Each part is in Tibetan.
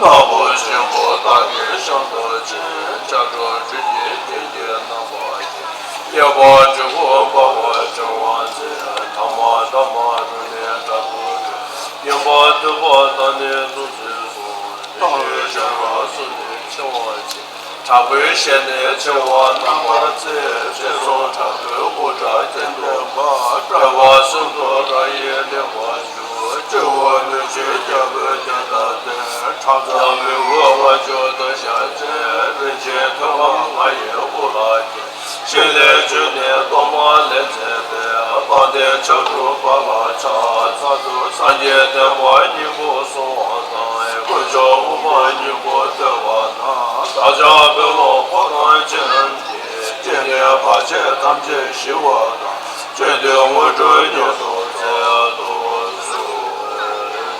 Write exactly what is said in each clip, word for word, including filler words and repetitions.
དྭགས་པོ་ཆེན་པོ་སྟག་གི་ཤམ་ཐབས་ཅན། ཕྱག་དྲུག་སྦྲུལ་གྱི་སྟན་གྱིས་བསྣམས་པ་ཡི། གཡས་པར་སྤྲུལ་སྐུ་འབར་བ་འཕྲེང་བ་འཛིན། ཐ་མ་ཐ་མ་རུ་ནི་དྲག་པོའི་སྤྲུལ། གཡོན་པ་ཐུབ་པ་དང་ནི་གདུང་འཛིན་གསུམ། རྟ་ལོ་ཞགས་སྒ་གསུམ་ནི་མཆེ་བ་ཅན། དྲག་པོའི་ཞལ་ནི་མཆེ་བ་རྣམ་པར་གཙིགས། སྤྱན་ཟུང་དྲག་པོའི་དབུ་སྐྲ་གྱེན་དུ་འཕར། སྤྲུལ་པ་གསུམ་དུ་རང་ཡིབ་ལེགས་པར་བཞུགས། སྤྱི་བོར་མི་བསྐྱོད་རྒྱལ་པོའི་རྒྱན་དང་ལྡན། ཁྲག་འཛག་མི་འགུལ་དབང་ཕྱུག་སྟོབས་ཞགས་ཅན། རིན་ཆེན་ཐོད་པ་ང་ཡི་དབུ་ལ་བརྒྱན། ཕྱི་ལས་བྱོན་ནས་གཏོར་མ་ལས་མཛད་པའི། དཔལ་ལྡན་ཕྱག་དྲུག་པ་ལ་ཕྱག་འཚལ་ལོ། སངས་རྒྱས་བསྟན་པ་སྙིང་པོ་སྲུང་བ་དང་། དཀོན་མཆོག་དབུ་མ་སྙིང་པོ་བསྟོད་པ་དང་། བདག་ཅག་དཔོན་སློབ་འཁོར་དང་བཅས་རྣམས་ཀྱིས། སྐྱེ་གནས་བར་ཆད་ཐམས་ཅད་ཞི་བ་དང་། བཅོམ་ལྡན་དངོས་གྲུབ་ཉིད་དུ་སྩལ་དུ་གསོལ།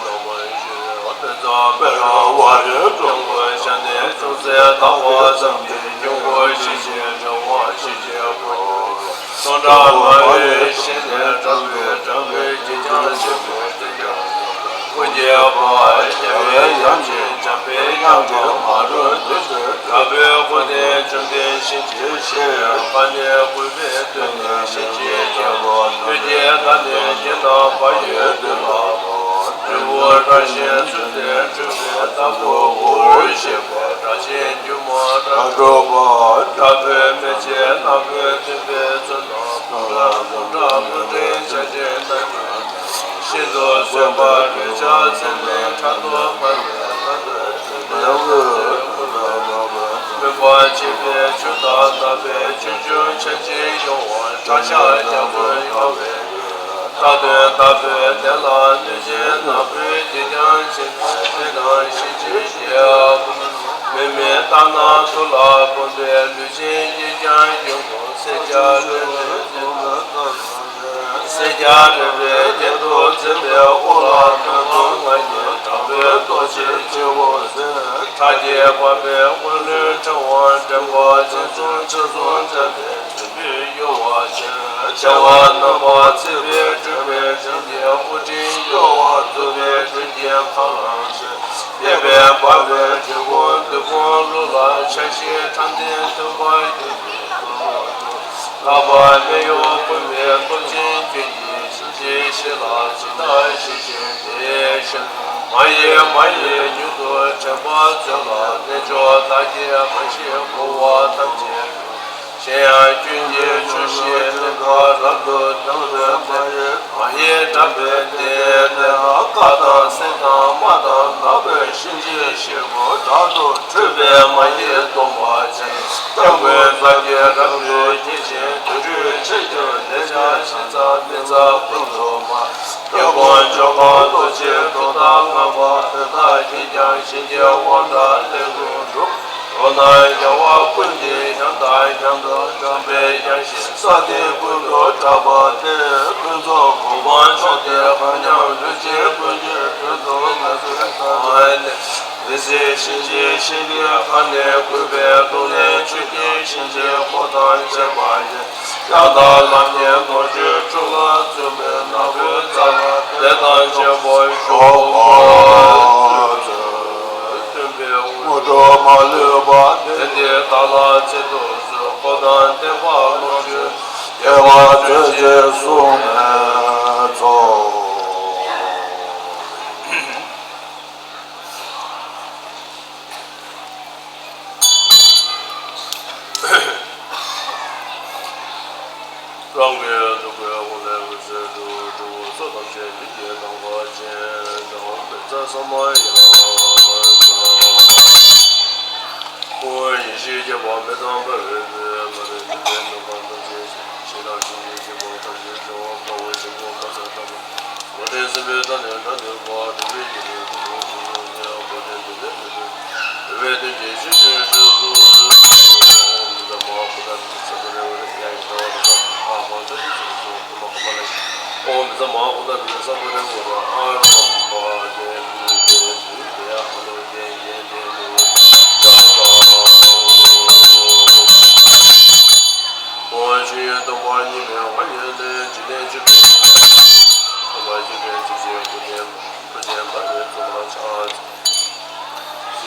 ན་མོ་ཨེ་ཤེ་ཡ། དཔལ་ཙོང་པེ་ལ་ཝཱ་ལི་སྐྱབས་མགོན་ཞབས་ནས་ཅུང་ཟད་བཏང་བ་ཙམ་གྱིས། སྐྱབས་མགོན་ཞི་བྱེད་འབྲེལ་བ་ཞི་བྱེད་པོ། སྟོང་ཕྲག་མ་བུའི་ཞལ་ནས་དྲག་པོའི་དྲག་པོའི་གཅིག་ཀྱང་ཆེན་པོའི་གཅིག་ཀྱང་། སྐུ་འགྱེད་པ། རྒྱལ་བའི་ཡབ་ཆེན་འཇམ་དཔལ་དབྱངས་ཀྱིས་མ་རུངས་ཏེ། དྲག་པོའི་སྐུ་ལྡན་བཅོམ་ལྡན་གཤིན་རྗེའི་གཤེད། ཁ་ནས་གུས་པས་བསྟོད་ནས་གཤིན་རྗེའི་རྒྱལ་པོ། ལྷོད་ཀྱིས་བལྟ་ནས་སྙན་དང་བ་ཡི་གདུང་ལ་ཕོག། སྤྲུལ་སྐུ་དྲག་ཞན་བཙུན་ཏེ་སྤྲུལ་པའི་བདག་པོ་འུར་ཞེས་པ། དྲག་ཞན་སྒྱུ་མ་དགྲ་སྒྲོག་པ། དྲག་པོའི་མེ་ལྕེ་ནག་པོས་ཐིམ་པས་བཙོན་དང་། སྟོང་ཕྲག་སྟོང་ཕྲག་སྨོན་འདྲེན་ཆར་ཆེན་སྣ་བདུན། ཤིན་ཏུ་གསོད་པ་རེག་བྱ་ཚད་མེད་ཕྲག་དོག་འཕར་བའི་ལྷ་ཐོད་ཕྲེང་བའི་ལྷ་མཛེས་ཀུན་ལ་བབས། མུན་པ་ཕྱེད་པའི་ཆུ་དང་ནག་པའི་ཆུ་རྒྱུན་ཆར་ཆེན་གཡོ་བ། དྲག་ཤ་རྒྱ་མཚོ་གཡོ་བའི་ཡུལ། རྟ་ཐོད་ལྟ་བུའི་གདན་ལ་གནོད་སྦྱིན་ནག་པོའི་གཅིག་ཀྱང་ཆེན་པོའི་གཏེར་དང་གཤིན་རྗེའི་རྒྱལ་པོ། མི་མིན་རྟ་ནག་ཐུར་ལ་འབུངས་པའི་ལུས་ཅན་གཅིག་ཀྱང་སྐྱོན་དགོས། སེར་སྐྱ་རེ་རེ་སེར་སྐྱ་རེ་རེའི་སྐེ་དུ་འཛིན་པའི་དབུ་ལ་ཐོད་ཕུང་ང་གཉིས། དྲག་པོའི་ཏོག་ཅན་སྤྱི་བོར་གཟིགས། ཁྲག་གིས་ཕབ་པའི་སྐུ་ལུས་ཕྲེང་བ་འདྲེན་པ། སྤྱན་ཟུང་ཕྱག་ཟུང་འདྲེན་པའི་མཛོད་སྤུས་གཡོ་བ་ཅན། མཆེ་བ་རྣམ་པར་གཙིགས་པའི་སྤྲུལ་པའི་སྤྱན་གྱིས། དབུ་སྤྲིན་གཡོ་བ་རྫོགས་པའི་སྤྲུལ་གྱི་ཁ་རླངས་ཅན། གཡས་པས་འབར་བའི་འབྲི་གུང་བདུད་དཔུང་བླུགས་ལ། ཆ་ཤས་ཁྲག་འཛིན་ཐོད་པ་ཡུ་བའི་ཚོགས། ལྷག་པར་སྨད་གཡོགས་ཕུང་པོའི་སྟོབས་ཅན་ཀུན་གྱིས། གཤིན་རྗེའི་གཤེད་ལ་ཇི་ལྟར་ཞི་ཞིང་དེ་བཞིན་དུ། མ་ཡེངས་མ་ཡེངས་མྱུར་དུ་དྲན་པ་མཛོད་ལ། རྣལ་འབྱོར་བདག་གིས་གང་ཞིག་གོ་བ་ཐམས་ཅད་གཞན་ཡང་ཀུན་གྱི་ཆོས་བཤད་བསྟན་པ་རབ་ཏུ་བརྟན་པའི་ཚེ། མ་ཧེ་དྲག་པོའི་གདན་ནས་ལྷ་དང་སྲིན་དང་དམག་དང་ནག་པོའི་གཤིན་རྗེའི་གཤེད་པོ་དྲག་ཏུ་ཁྲོས་པའི་མ་ཧེའི་སྡོམ་པ་ཅན། སྐྱབས་མགོན་ས་སྐྱའི་རབ་ཏུ་རྒྱས་ཤིང་དུར་ཁྲོད་ཆེར་གྱུར། ལས་བྱང་ཤིང་རྩ་སྨན་རྩྭ་ཀུན་ཏུ་མང་། སྐྱབས་མགོན་ཆོས་འཁོར་རྡོ་རྗེའི་གདུང་དང་སྔགས་པ་དེ་དག་གིས་ཀྱང་གཤིན་རྗེའི་དབང་དྲག་ལས་ཀུན་འགྲུབ། འགྲོ་རྣམས་རྒྱལ་བ་ཀུན་གྱི་ཞལ་དང་མཉམ་དུ་བྱོན་པས། ཡངས་ཤིང་ས་སྟེང་ཀུན་ཏུ་གྲགས་པ་དེས། ཀུན་རྫོབ་གོ་འཕང་མཆོག་དེ་གང་མྱང་། ལུས་ཅན་ཀུན་གྱི་དོན་དུ་ངལ་གསོའི་ཐབས་ལ་གནས། དེ་ཚེ་གཤིན་རྗེའི་གཤེད་ཀྱིས་ཁ་ནས་གུས་པས། གདུང་ནས་ཆོས་ཀྱི་གཤིན་རྗེའི་འཁོར་དང་བཅས་པ་ཡི། ཡང་དག་ལམ་གྱི་ལོངས་སྤྱོད་ཁྲོད་ལ་འཛུལ་བའི། ནག་པོའི་རྩ་ལ་དེ་དང་བཅས་པ་ཞོག་པ་མཛོད། སྟོན་པའི་དངོས་གྲུབ་མ་ལུས་པ། དེ་འདི་བདག་ལ་སྩལ་དུ་གསོལ། འཁོར་དང་བསྟན་པ་ལོངས་སྤྱོད་རྒྱས་པར་མཛོད་ཅེས་གསུངས་ནས་ཚོགས། རང་གི་སྡུག་བསྔལ་དབང་ལས་འོད་གསལ་འགྲོ། འགྲོ་བའི་སྲོག་ཐམས་ཅད་ཉིད་ཀྱི་ནམ་མཁའ་ཅན། འཇམ་དཔལ་ས་མ་ཡ། ཀུན་ཡེ་ཤེས་ཁྱབ་པ་མེ་ལྟར་འབར་བའི་ཚེ། མ་རིག་མུན་པའི་མུན་པ་ཐམས་ཅད་ཞི། ཞི་དང་ཞི་བའི་སྐྱེ་བོ་ཐམས་ཅད་སྐྱོ་བ་དཀའ་བ་སྤྱི་བོ་དཀར་ས་ཐམས། འགྲོ་དོན་སེམས་དཔའི་མཐའ་ནས་བྲལ་ནུས་པ། འགྲོ་བའི་ཡིད་ཀྱི་ཀུན་སློང་ཉེ་བ་འགྲོ་དོན་འདི་ལས་མི་འགྲོ། འགྲོ་བའི་དོན་གྱི་ཆོས་ཀྱི་སྤྱོད་ཚུལ། ཨོཾ་མི་ཛ་མ་ཧཱ་ཀུན་ཌ་ལི་ནི་སམྦྷ་རེ་ཝེ་རེ་ཡ་ཡི་ཟླ་བ་ལ་ཨ་ཧོ་ཏ་ཏི་སི་སོ་ཀུ་མ་ཀ་མ་ལ་ཡ། ཨོཾ་མི་ཛ་མ་ཧཱ་ཀུན་ཌ་ལི་ནི་སམྦྷ་རེ་ཝེ་རེ་ཨ་རམ་བ་ཏེ་ཏུ་ཏེ་ཏུ་ཏེ་ཡ་ཧ་ལོ་ཏེ་ཡེ་ཏེ་ཏུ་ཏ་ཏ། ཨོཾ་ཆོས་དབྱིངས་སྟོང་པ་ཉིད་མའི་དབང་ཉིད་ལས། འཇིག་རྟེན་སྤྱི་སྟོང་། ཐོབ་པ་ཆོས་ཅན། ཆོས་ཅན། སྐུ་ཅན། སྐུ་ཅན་འབར་བའི་གཙུག་ལག་ཕྱག་འཚལ།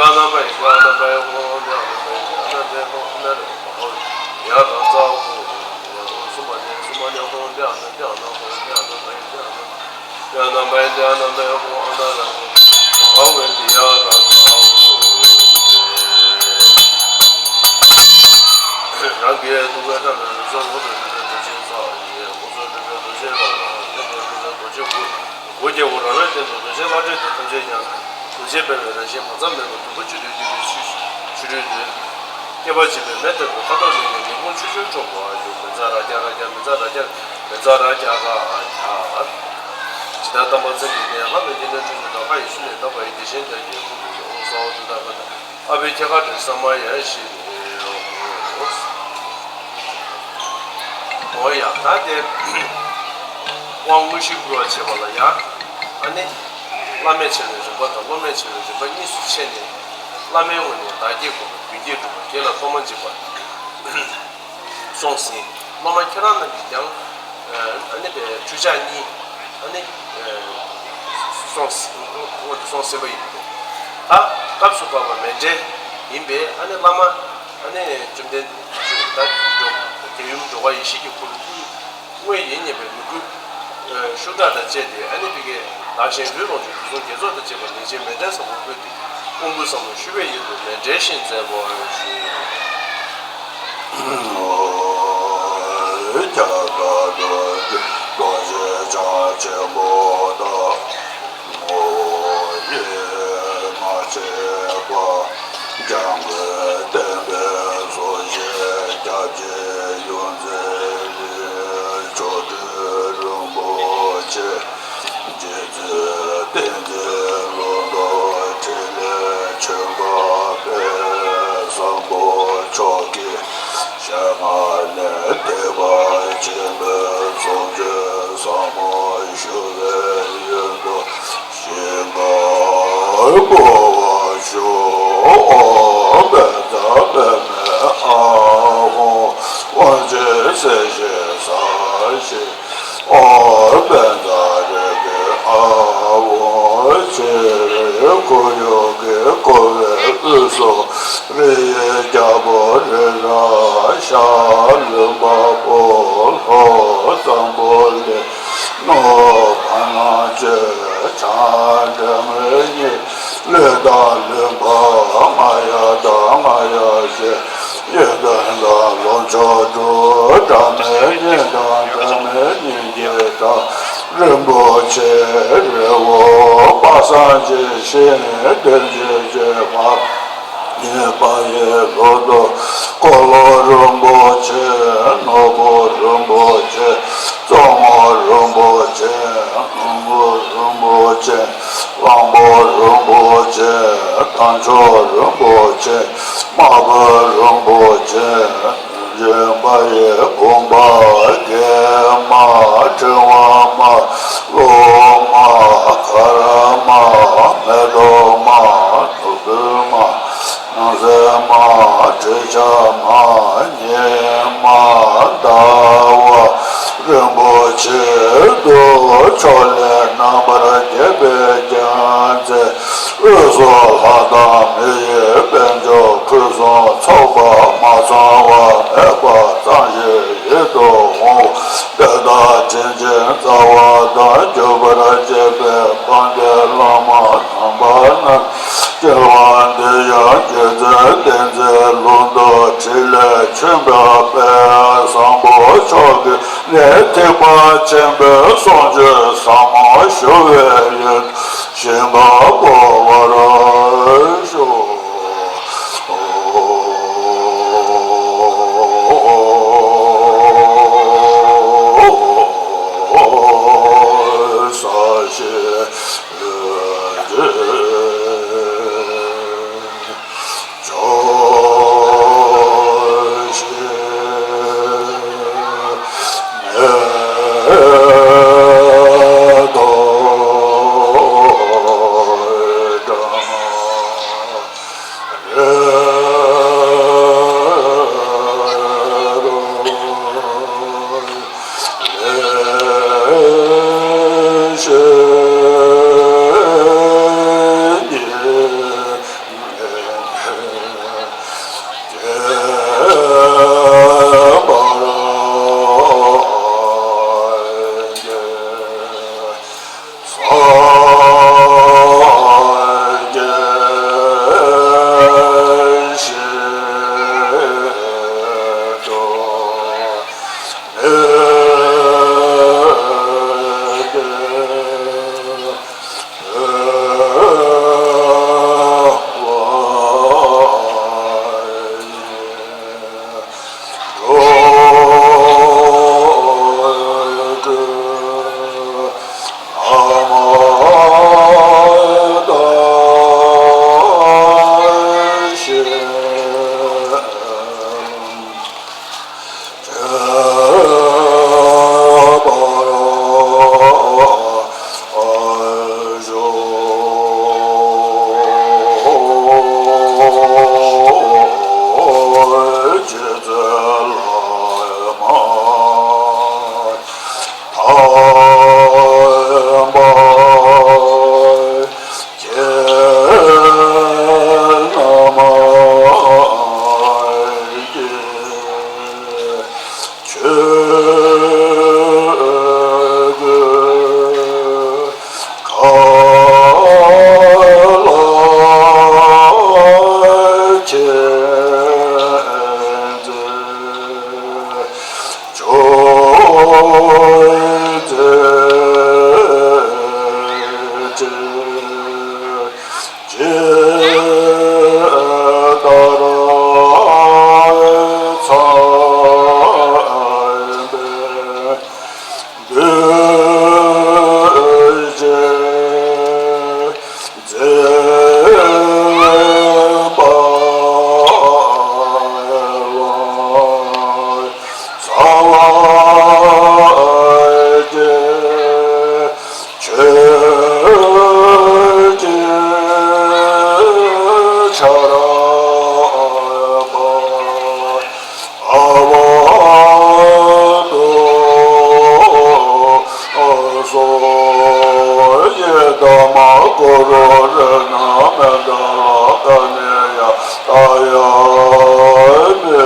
ཀ་ན་པ་ཡི་ཀ་ན་པ་ཡི་ཧོ་ཨ་ན་པ་ཡི་ཨ་ན་པ་ཡི་ཧོ་ཨ་ན་ར་ཧོ་ཡ་ར་ཛ་ཧོ། ཡ་ཧོ་སུ་མ་ནེ་སུ་མ་ནེ་ཧོ་ཏེ་ཨ་ན་ཏེ་ཨ་ན་ཧོ་ཏེ་ཨ་ན་པ་ཡི་ཏེ་ཨ་ན། ཡ་ན་པ་ཡི་ཏེ་ཨ་ན་པ་ཡི་ཧོ་ཨ་ན་ར་ཧོ། ཧ་ཝེ་ཏི་ཡ་ར་ཛ་ཧོ། རང་གི་ཐུགས་ཀའི་བཀྲ་ལ་རི་སོལ་འོད་དང་ལྡན་པའི་རྡོ་རྗེ་ས་ཡི་འོད་ཟེར་འཕྲོས་པའི་རྡོ་རྗེ་རང་ལ་ལྡན་པའི་རྡོ་རྗེ་རྡོ་རྗེ་སྐུ། སྒོ་བརྒྱད་པོ་རང་བས་བསྟན་ཏེ་རྡོ་རྗེ་བླ་བྲེ་དེ་ཐམས་ཅད་ཀྱང་། རྡོ་རྗེ་འབར་བའི་རང་བཞིན་མ་ཚང་མེད་པར་དུམ་བུ་གཅིག་ཏུ་བསྡུས་པའི་ཆུ་ཆུ་རུད་དུ། བསྐལ་པ་འཇིག་པའི་མེ་ལྟ་བུའི་ཁ་དོག་ལེན་ནས་ཉིན་གུང་ཆུ་ཆུར་འཁྱོག་པོ་ཨ་ཡུ་མེ་ཛ་ར་ཀྱ་ར་ཀྱ་མེ་ཛ་ར་ཀྱ་མེ་ཛ་ར་ཀྱ་ར་ཨ་ཀྱ། ཇི་ལྟར་དམ་པ་ཚེ་འདི་ནས་ཧ་ལས་ཀྱི་གནས་ཁྲོད་དུ་ད་ཁ་ཡེ་ཤེས་ལས་དག་པ་ཡི་དེ་བཞིན་དུ་ཡོད་དགུ་གུ་ཡོ་ས་འོ་དུ་ད་ག་ད། ཨ་ཕའི་ཁྱེད་ཀ་དྲིན་བསམ་མ་ཡལ་ཞིག་འོ་ཡ་ད་དེ། དབང་དངོས་གཞི་བསྐུར་བ་བྱེད་པ་ལ་ཡ། ཨ་ནི། བླ་མེད་བྱ་བའི་རིམ་པ་དང་སློབ་མེད་བྱ་བའི་རིམ་པ་གཉིས་སུ་ཕྱེ་ནས། བླ་མའི་ངོས་ནས་བདག་བསྐྱེད་སྒོམ་པ་རྒྱུན་གྱིས་སྒྲུབ་པ་དགེ་ལ་སློབ་མ་འཇུག་པ། སོང་ཟིན། སློབ་མ་ཁྱེད་རང་རྣམས་ཀྱིས་ཀྱང་། ཨ་ནི་པའི་ཁྲུས་ཆག་གཉིས། ཨ་ནི། སོང་ཟིན། སོང་ཟིན་པ་ཡིན། ད་སྐབས་སུ་བབས་པ་མཎྜལ་ཡིན་པས་ཨ་ནི་བླ་མ། ཨ་ནི་བཅོམ་ལྡན་འདས་ད་འགྲོ་རྒྱལ་ཡུམ་འགྲོ་བ་ཡེ་ཤེས་ཀྱི་འཁོར་ལོ་དངོས་ཡིན་སྙམ་པའི་མོས་གུས། ཤུགས་དྲག་དང་བཅས་ཏེ་ཨ་ནི་ཕ་གིའི་བདག་གཞན་ལུས་ལོངས་སྤྱོད་དུད་གསུམ་དགེ་ཚོགས་དང་བཅས་པ་ལེགས་བྱས་མཎྜལ་བཟང་པོ་ཕུལ་ཏེ་དབང་བསྐུར་བསམ་བློ་ཞུ་བའི་ཡུལ་དུ་མཎྜལ་བཞེས་མཛད་པར་ཞུ། ཁྱབ་བདག་རྡོ་རྗེ་རྡོ་རྗེ་འཆང་ཆེན་པོ་དང་། ངོ་བོ་ཡེ་མ་ཆེས་པ། འཇམ་མགོན་བསྟན་པའི་སྲོག་ཤིང་སྐྱབས་རྗེ་ ཞུ་བའི་ཡུལ་དུ་ཞིང་ཁམས་བསྐོར་བར་ཞུ། ཨོཾ་པད་ཚལ་པདྨེ་ཨཱཿཧཱུྃ། དབང་ཆེན་སྲིད་ཞིའི་ས་གཞི། ཨོཾ་པད་ཚལ་རིགས་ཀྱི་ཨཱཿཧཱུྃ། ཕྱི་རོལ་ཁོར་ཡུག་གིས་བསྐོར་བའི་དབུས་སུ། རི་ཡི་རྒྱལ་པོ་རི་རབ་ཤར། ལུས་འཕགས་པོ་ལྷོ་འཛམ་བུ་གླིང་ནུབ་བར་སྣང་མཆོད། བྱང་སྒྲ་མི་སྙན་གླིང་དང་གླིང་བར་རྔ་ཡབ་དང་རྔ་ཡབ་ཤིང་། གཡས་སྟོན་དང་ལུང་ཕྱོགས་དྲུག་སྒྲ་མི་སྙན་དང་སྒྲ་མི་སྙན་གྱི་སྒྲ། རིན་པོ་ཆེའི་རི་བོ་དཔག་བསམ་གྱི་ཤིང་དེ་བཞིན་གཤེགས་པ། ཉེ་བ་ཡི་ལྷོ་དུ་འཁོར་ལོ་རིན་པོ་ཆེ། ནོར་བུ་རིན་པོ་ཆེ། གཙོ་མོ་རིན་པོ་ཆེ། ནོར་བུ་རིན་པོ་ཆེ། གླང་པོ་རིན་པོ་ཆེ། དར་ལྕོག་རིན་པོ་ཆེ། དམར་པོ་རིན་པོ་ཆེ། སྦྱིན་པ་ཡི་བུམ་པ། གེགས་མ། ཕྲེང་བ་མ། གློག་མ། ཀ་ར་མ། མེ་ཏོག་མ། ནོར་བུ་མ། སྣང་གསལ་མ། ཁྲུས་ཆབ་མ། ཉི་མ། ཟླ་བ་རིན་པོ་ཆེ། དུར་ཁྲོད་ལས་རྣམ་པར་རྒྱལ་བའི་རྒྱལ་མཚན། དབུས་སུ་ལྷ་དང་མི་ཡི་དཔལ་འབྱོར། ཕུན་སུམ་ཚོགས་པ་མ་ཚང་བ་མེད་པ་ཙམ་ཞིག་ཡིད་དུ་འོང་བ། དེ་དག་དྲིན་ཅན་རྩ་བ་དང་། གྱུར་པར་བཅས་པའི་དཔལ་ལྡན་བླ་མ་དམ་པ་རྣམས། སྐྱེ་བ་འདི་ཡང་རྗེ་བཙུན་བསྟན་འཛིན་ལུང་རྟོགས། ཕྲིན་ལས་ཆེན་པོའི་དཔལ་བཟང་པོ་མཆོག་གི་ནི། ཐེག་པ་ཆེན་པོའི་གསུང་ཆོས་ཟབ་མོ་ཞུ་བའི་ཡུལ། ཞིང་ཁམས་བསྐོར་བར་ཞུ། ས་གཞི་ ཆོས་ཀྱི་ཆར་པ་ཨ་བ་ཏོ་སོ་ཡེ་དྷརྨ་གུ་རུ་རཏྣ་མེ་ད་ལ་ཀ་ནེ་ཡ་ཏ་ཡ་མེ།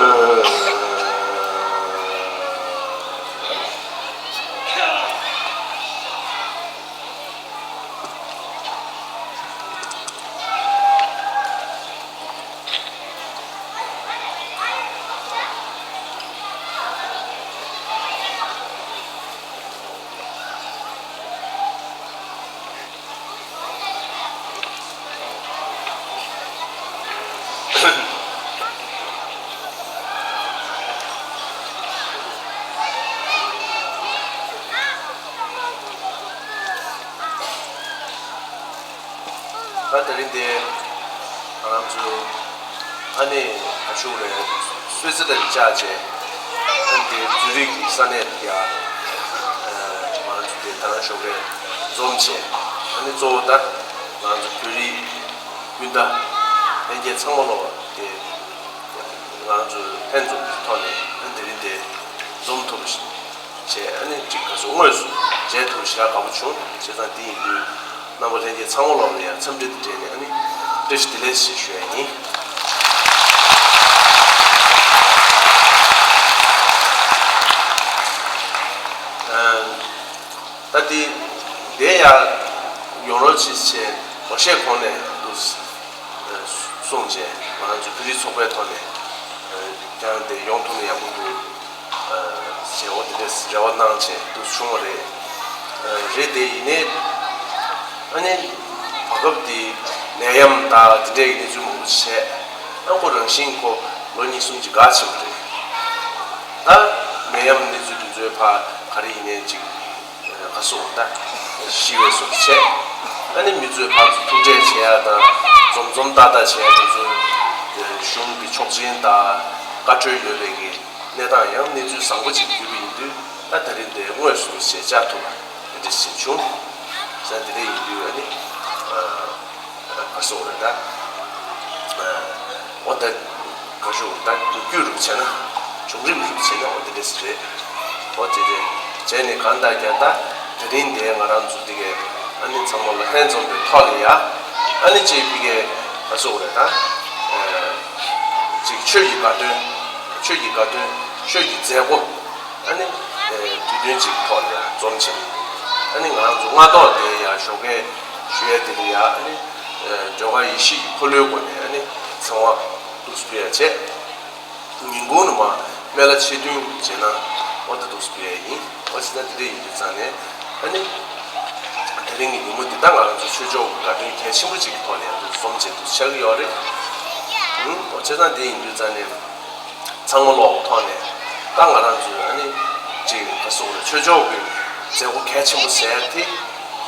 ད་དེ་རིང་འདི་ང་རང་ཚོ་ཨ་ནི་ཨ་ཤུག་རེད། སུད་སི་རེད་བཅར་བྱས། ཨ་ནི་དེ་ཛུ་རིག་གི་ས་གནས་ཡ་ང་རང་ཚོ་དེ་ད་རང་ཞོགས་རེད་འཛོམས་བྱས། ཨ་ནི་གཙོ་བོ་ད་ང་རང་ཚོ་བོད་རིགས་སྤུན་ཟླ་ལྷན་རྒྱས་ཚང་མ་ལོ་དེ་ང་རང་ཚོ་ལྷན་འཛོམས་ཀྱི་ཐོག་ནས་ཨ་ནི་དེ་རིང་དེ་འཛོམས་ཐུབ་པ་ཞིག་བྱས། ཨ་ནི་གཅིག་ག་ཚོད་དངོས་སུ་མཇལ་ཐུབ་ཞེ་དྲག་དགའ་པོ་བྱུང་། བྱས་ཙང་དེ་ཡིན་དུས་རྣམ་པ་ལྷན་རྒྱས་ཚང་མ་ལོག་ལ་ཡང་འཚམས་འདྲི་དང་འབྲེལ་ནས་ཨ་ནི་བཀྲ་ཤིས་བདེ་ལེགས་ཞེས་ཞུ་ཡ་ཡིན། ཨ་ད་དེ་འདས་ཡ་ཡོང་རོགས་བྱེད་ཅེས་ངོ་ཤེས་གོང་ནས་འདུག་གསུངས་བྱས། ང་རང་ཚོ་བོད་རིགས་ཚོགས་པའི་ཐོག་ནས་ཀྱང་དེ་ཡོང་ཐུབ་ན་ཡག་པོ་འདུག་ཞེས་འོ་དེ་འདྲས་རེ་བ་གནང་བྱས་འདུག་བྱུང་བ་རེད། རེད་དེ་ཡིན་ནའི་ཨ་ནི་བར་སྐབས་དེ་ནད་ཡམས་དང་དེ་འདྲའི་གནས་ཚུལ་མང་པོ་བྱས། ཨ་ཁོ་རང་བཞིན་ཁོ་ལོ་གཉིས་གསུམ་གྱི་འགག་ཕྱིན་པ་རེད། ད་ནད་ཡམས་གནས་ཚུལ་དེ་ཚོའི་ཕར་ག་རེ་ཡིན་ནའི་ཅིག་ཁ་སོགས་ད་ཞི་བའི་སོགས་བྱས། ཨ་ནི་མི་ཚོས་ཕར་ཚུར་ཐུག་འཕྲད་བྱེད་ཡ་དང་འཛོམས་འཛོམས་ཏག་ཏག་བྱེད་ཡ་དེ་ཚོ་གཞུང་གི་ཆོག་མཆན་དང་བཀའ་འཁྲོལ་ཡོད་པའི་གི་གནས་སྟངས་ཡང་གནས་ཚུལ་བཟང་པོ་ཅིག་གྱུར་པ་ཡིན་དུས། ད་དེ་རིང་འདིར་དངོས་སུ་ཞལ་བཅར་ཐུབ་པ་དེ་འདྲ་ཞིག་བྱུང་། ས་དེ་འདྲ་ཡིན་དུས་ཨ་ནི། ཨ་སོགས་རེད་ད། ཨ་འོ་ད་ག་ཞུ་ད་ལོ་རྒྱུས་རུ་བྱས་ན་བྱུང་རིམ་རུ་བྱས་ན་འོ་དེ་འདྲས་རེད། འོ་དེ་རེད། བྱས་ནས་གང་ལྟར་ཀྱང་ད་དེ་རིང་འདིར་ང་རང་ཚོ་འདི་གས་ཨ་ནི་ཚང་མ་ལ་ལྷན་འཛོམས་པའི་ཐོག་ལ་ཡ་ཨ་ནི་ཅིག་འདི་གས་ག་སོགས་རེད་ད། ཨ་ཅིག་ཆོས་ཀྱི་དགའ་སྟོན། ཆོས་ཀྱི་དགའ་སྟོན། ཆོས་ཀྱི་མཛད་སྒོ། ཨ་ནི་དུས་སྟོན་ཅིག་ཐོག་ལ་འཛོམས་བྱས། ཨ་ནི་ང་རང་ཚོ་སྔ་ཐོག་དེ་ཡང་ཞོགས་ཀས་ཞུ་ཡས་དེ་ལ་ཡང་ཨ་ནི་ཇོ་ཁང་ཡེ་ཤེས་ཀྱི་འཁོར་ལོའི་སྒོ་ནས་ཨ་ནི་ཚང་མ་འདུག་སེ་ཕུལ་ཡ་བྱས། ཉིན་གུང་ནས་མར་སྨན་བླ་ཆེ་བསྟུན་བྱས་ན་འོ་ད་འདུག་སེ་ཕུལ་ཡ་ཡིན། འོ་བྱས་ན་དེ་འདྲ་ཡིན་དུས་ཙང་ནས་ཨ་ནི་དེ་རིང་གི་ཉིན་མོ་འདི་ད་ང་རང་ཚོ་ཆོས་ཕྱོགས་ཀྱི་དགའ་སྟོན་གལ་ཆེན་པོ་ཅིག་གི་ཐོག་ནས་ཡང་འདུག་འཛོམས་བྱས་འདུག་ཆགས་ཀྱི་ཡོད་རེད། ཨུམ། འོ་བྱས་ཙང་དེ་ཡིན་དུས་ཙང་ནས། ཚང་མ་ལོག་ཐོག་ནས་ད་ང་རང་ཚོའི་ཨ་ནི་ཅིག་ག་སོགས་རེད། ཆོས་ཕྱོགས་ཀྱི་མཛད་སྒོ་གལ་ཆེན་པོ་ཟེར་དེ་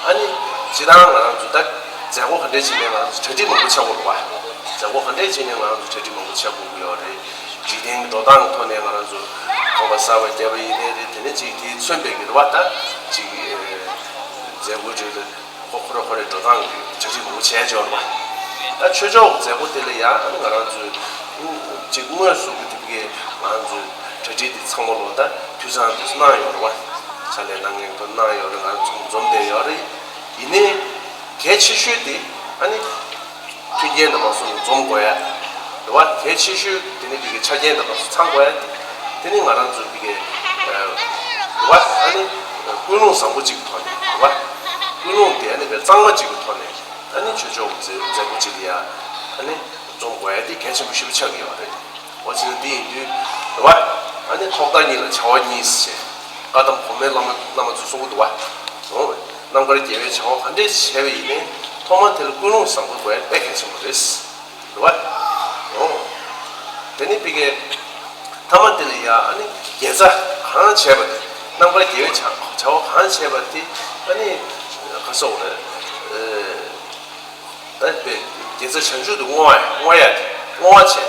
ཨ་ནི་སྤྱིར་བཏང་ང་རང་ཚོ་ད་མཛད་སྒོ་ག་འདྲས་བྱས་ནས་ང་རང་ཚོ་གྲ་སྒྲིག་མང་པོ་བྱེད་དགོས་རེད་བ། མཛད་སྒོ་ག་འདྲས་བྱས་ནས་ང་རང་ཚོ་གྲ་སྒྲིག་མང་པོ་བྱེད་དགོས་ཀྱི་ཡོད་རེད། འཇིག་རྟེན་གྱི་འགྲོ་སྟངས་ཀྱི་ཐོག་ནས་ང་རང་ཚོ་ཁང་པ་གསར་པ་བརྒྱབ་པ་ཡིན་ནའི་རེད། དེ་ནས་ཅིག་དེ་མཚོན་པའི་གི་རེད་བ། ད་ཅིག་མཛད་སྒོ་རེད། ཁོ་ཁོ་རེ་ཁོ་རེ་འགྲོ་སྟངས་ཀྱི་གྲ་སྒྲིག་མང་པོ་བྱས་འབྱོར་བ། ད་ཆོས་ཕྱོགས་མཛད་སྒོ་དེ་ལ་ཡང་ང་རང་ཚོས་ཅིག་དངོས་སུ་གི་དེ་གའི་ང་རང་ཚོའི་གྲ་སྒྲིག་དེ་ཚང་མ་ལོ་ད་དུས་ཚང་དུ་གནང་ཡོད་རེད་བ། ཕྱག་ལས་གནང་མཁན་ཚོ་གནང་ཡོད་རེད། ང་རང་ཚོ་འཛོམས་བསྡད་ཡོད་རེད། ཡིན་ནའི་གལ་ཆེ་ཤོས་དེ་ཨ་ནི་མཐུན་རྐྱེན་དང་མ་སོང་འཛོམས་དགོས་ཡ་རེད་བ། གལ་ཆེ་ཤོས་དེ་ནི་དེ་གའི་ཆ་རྐྱེན་དང་མ་སོང་ཚང་དགོས་ཡ་དེ་དེ་ནི་ང་རང་ཚོའི་དེ་གའི་རེད་བ། ཨ་ནི་ཀུན་སློང་བཟང་པོ་ཅིག་གི་ཐོག་ནས་རེད་བ། ཀུན་སློང་དེ་ཨ་ནི་དཔེ་གཙང་མ་ཅིག་གི་ཐོག་ནས། ཨ་ནི་ཆོས་ཕྱོགས་མཛད་མཛད་སྒོ་ཅིག་ལ་ཡ་ཨ་ནི་འཛོམས་དགོས་ཡ་དེ་གལ་ཆེན་པོ་ཞེ་པོ་ཆགས་ཀྱི་ཡོད་རེད། འོ་ཅི་ན་འདི་ཡིན་དུས་རེད་བ། ཨ་ནི་ཐོག་མཐའ་གཉིས་ལ་བྱ་བ་གཉིས་ཟེར་བཀའ་གདམས་གོང་མའི་བླ་མ་བླ་མ་ཚོས་གསུང་གི་འདུག་བ། འོ་རྣམ་དཀར་རྒྱལ་བའི་བྱ་བ་ག་འདྲས་བྱས་པ་ཡིན་ནའི་ཐོག་མ་དེ་ལ་ཀུན་སློང་བཟང་པོ་དགོས་ཡ་དཔེ་གལ་ཆེན་པོ་རེད། རེད་བ། འོ་དེ་ནི་ཕ་གིའི་མཐའ་མ་དེ་ལ་ཡ་ཨ་ནི་དགེ་རྩ་གང་བྱས་པ་དེ་རྣམ་དཀར་རྒྱལ་བའི་བྱ་བྱ་བ་གང་བྱས་པ་དེ་ཨ་ནི་ག་སོགས་རེད། ཨེ། ད་དཔེ་དགེ་རྩ་བྱང་ཆུབ་ཏུ་བསྔོ་བ་བསྔོ་ཡ་དེ་བསྔོ་བ་བྱས་ཏེ།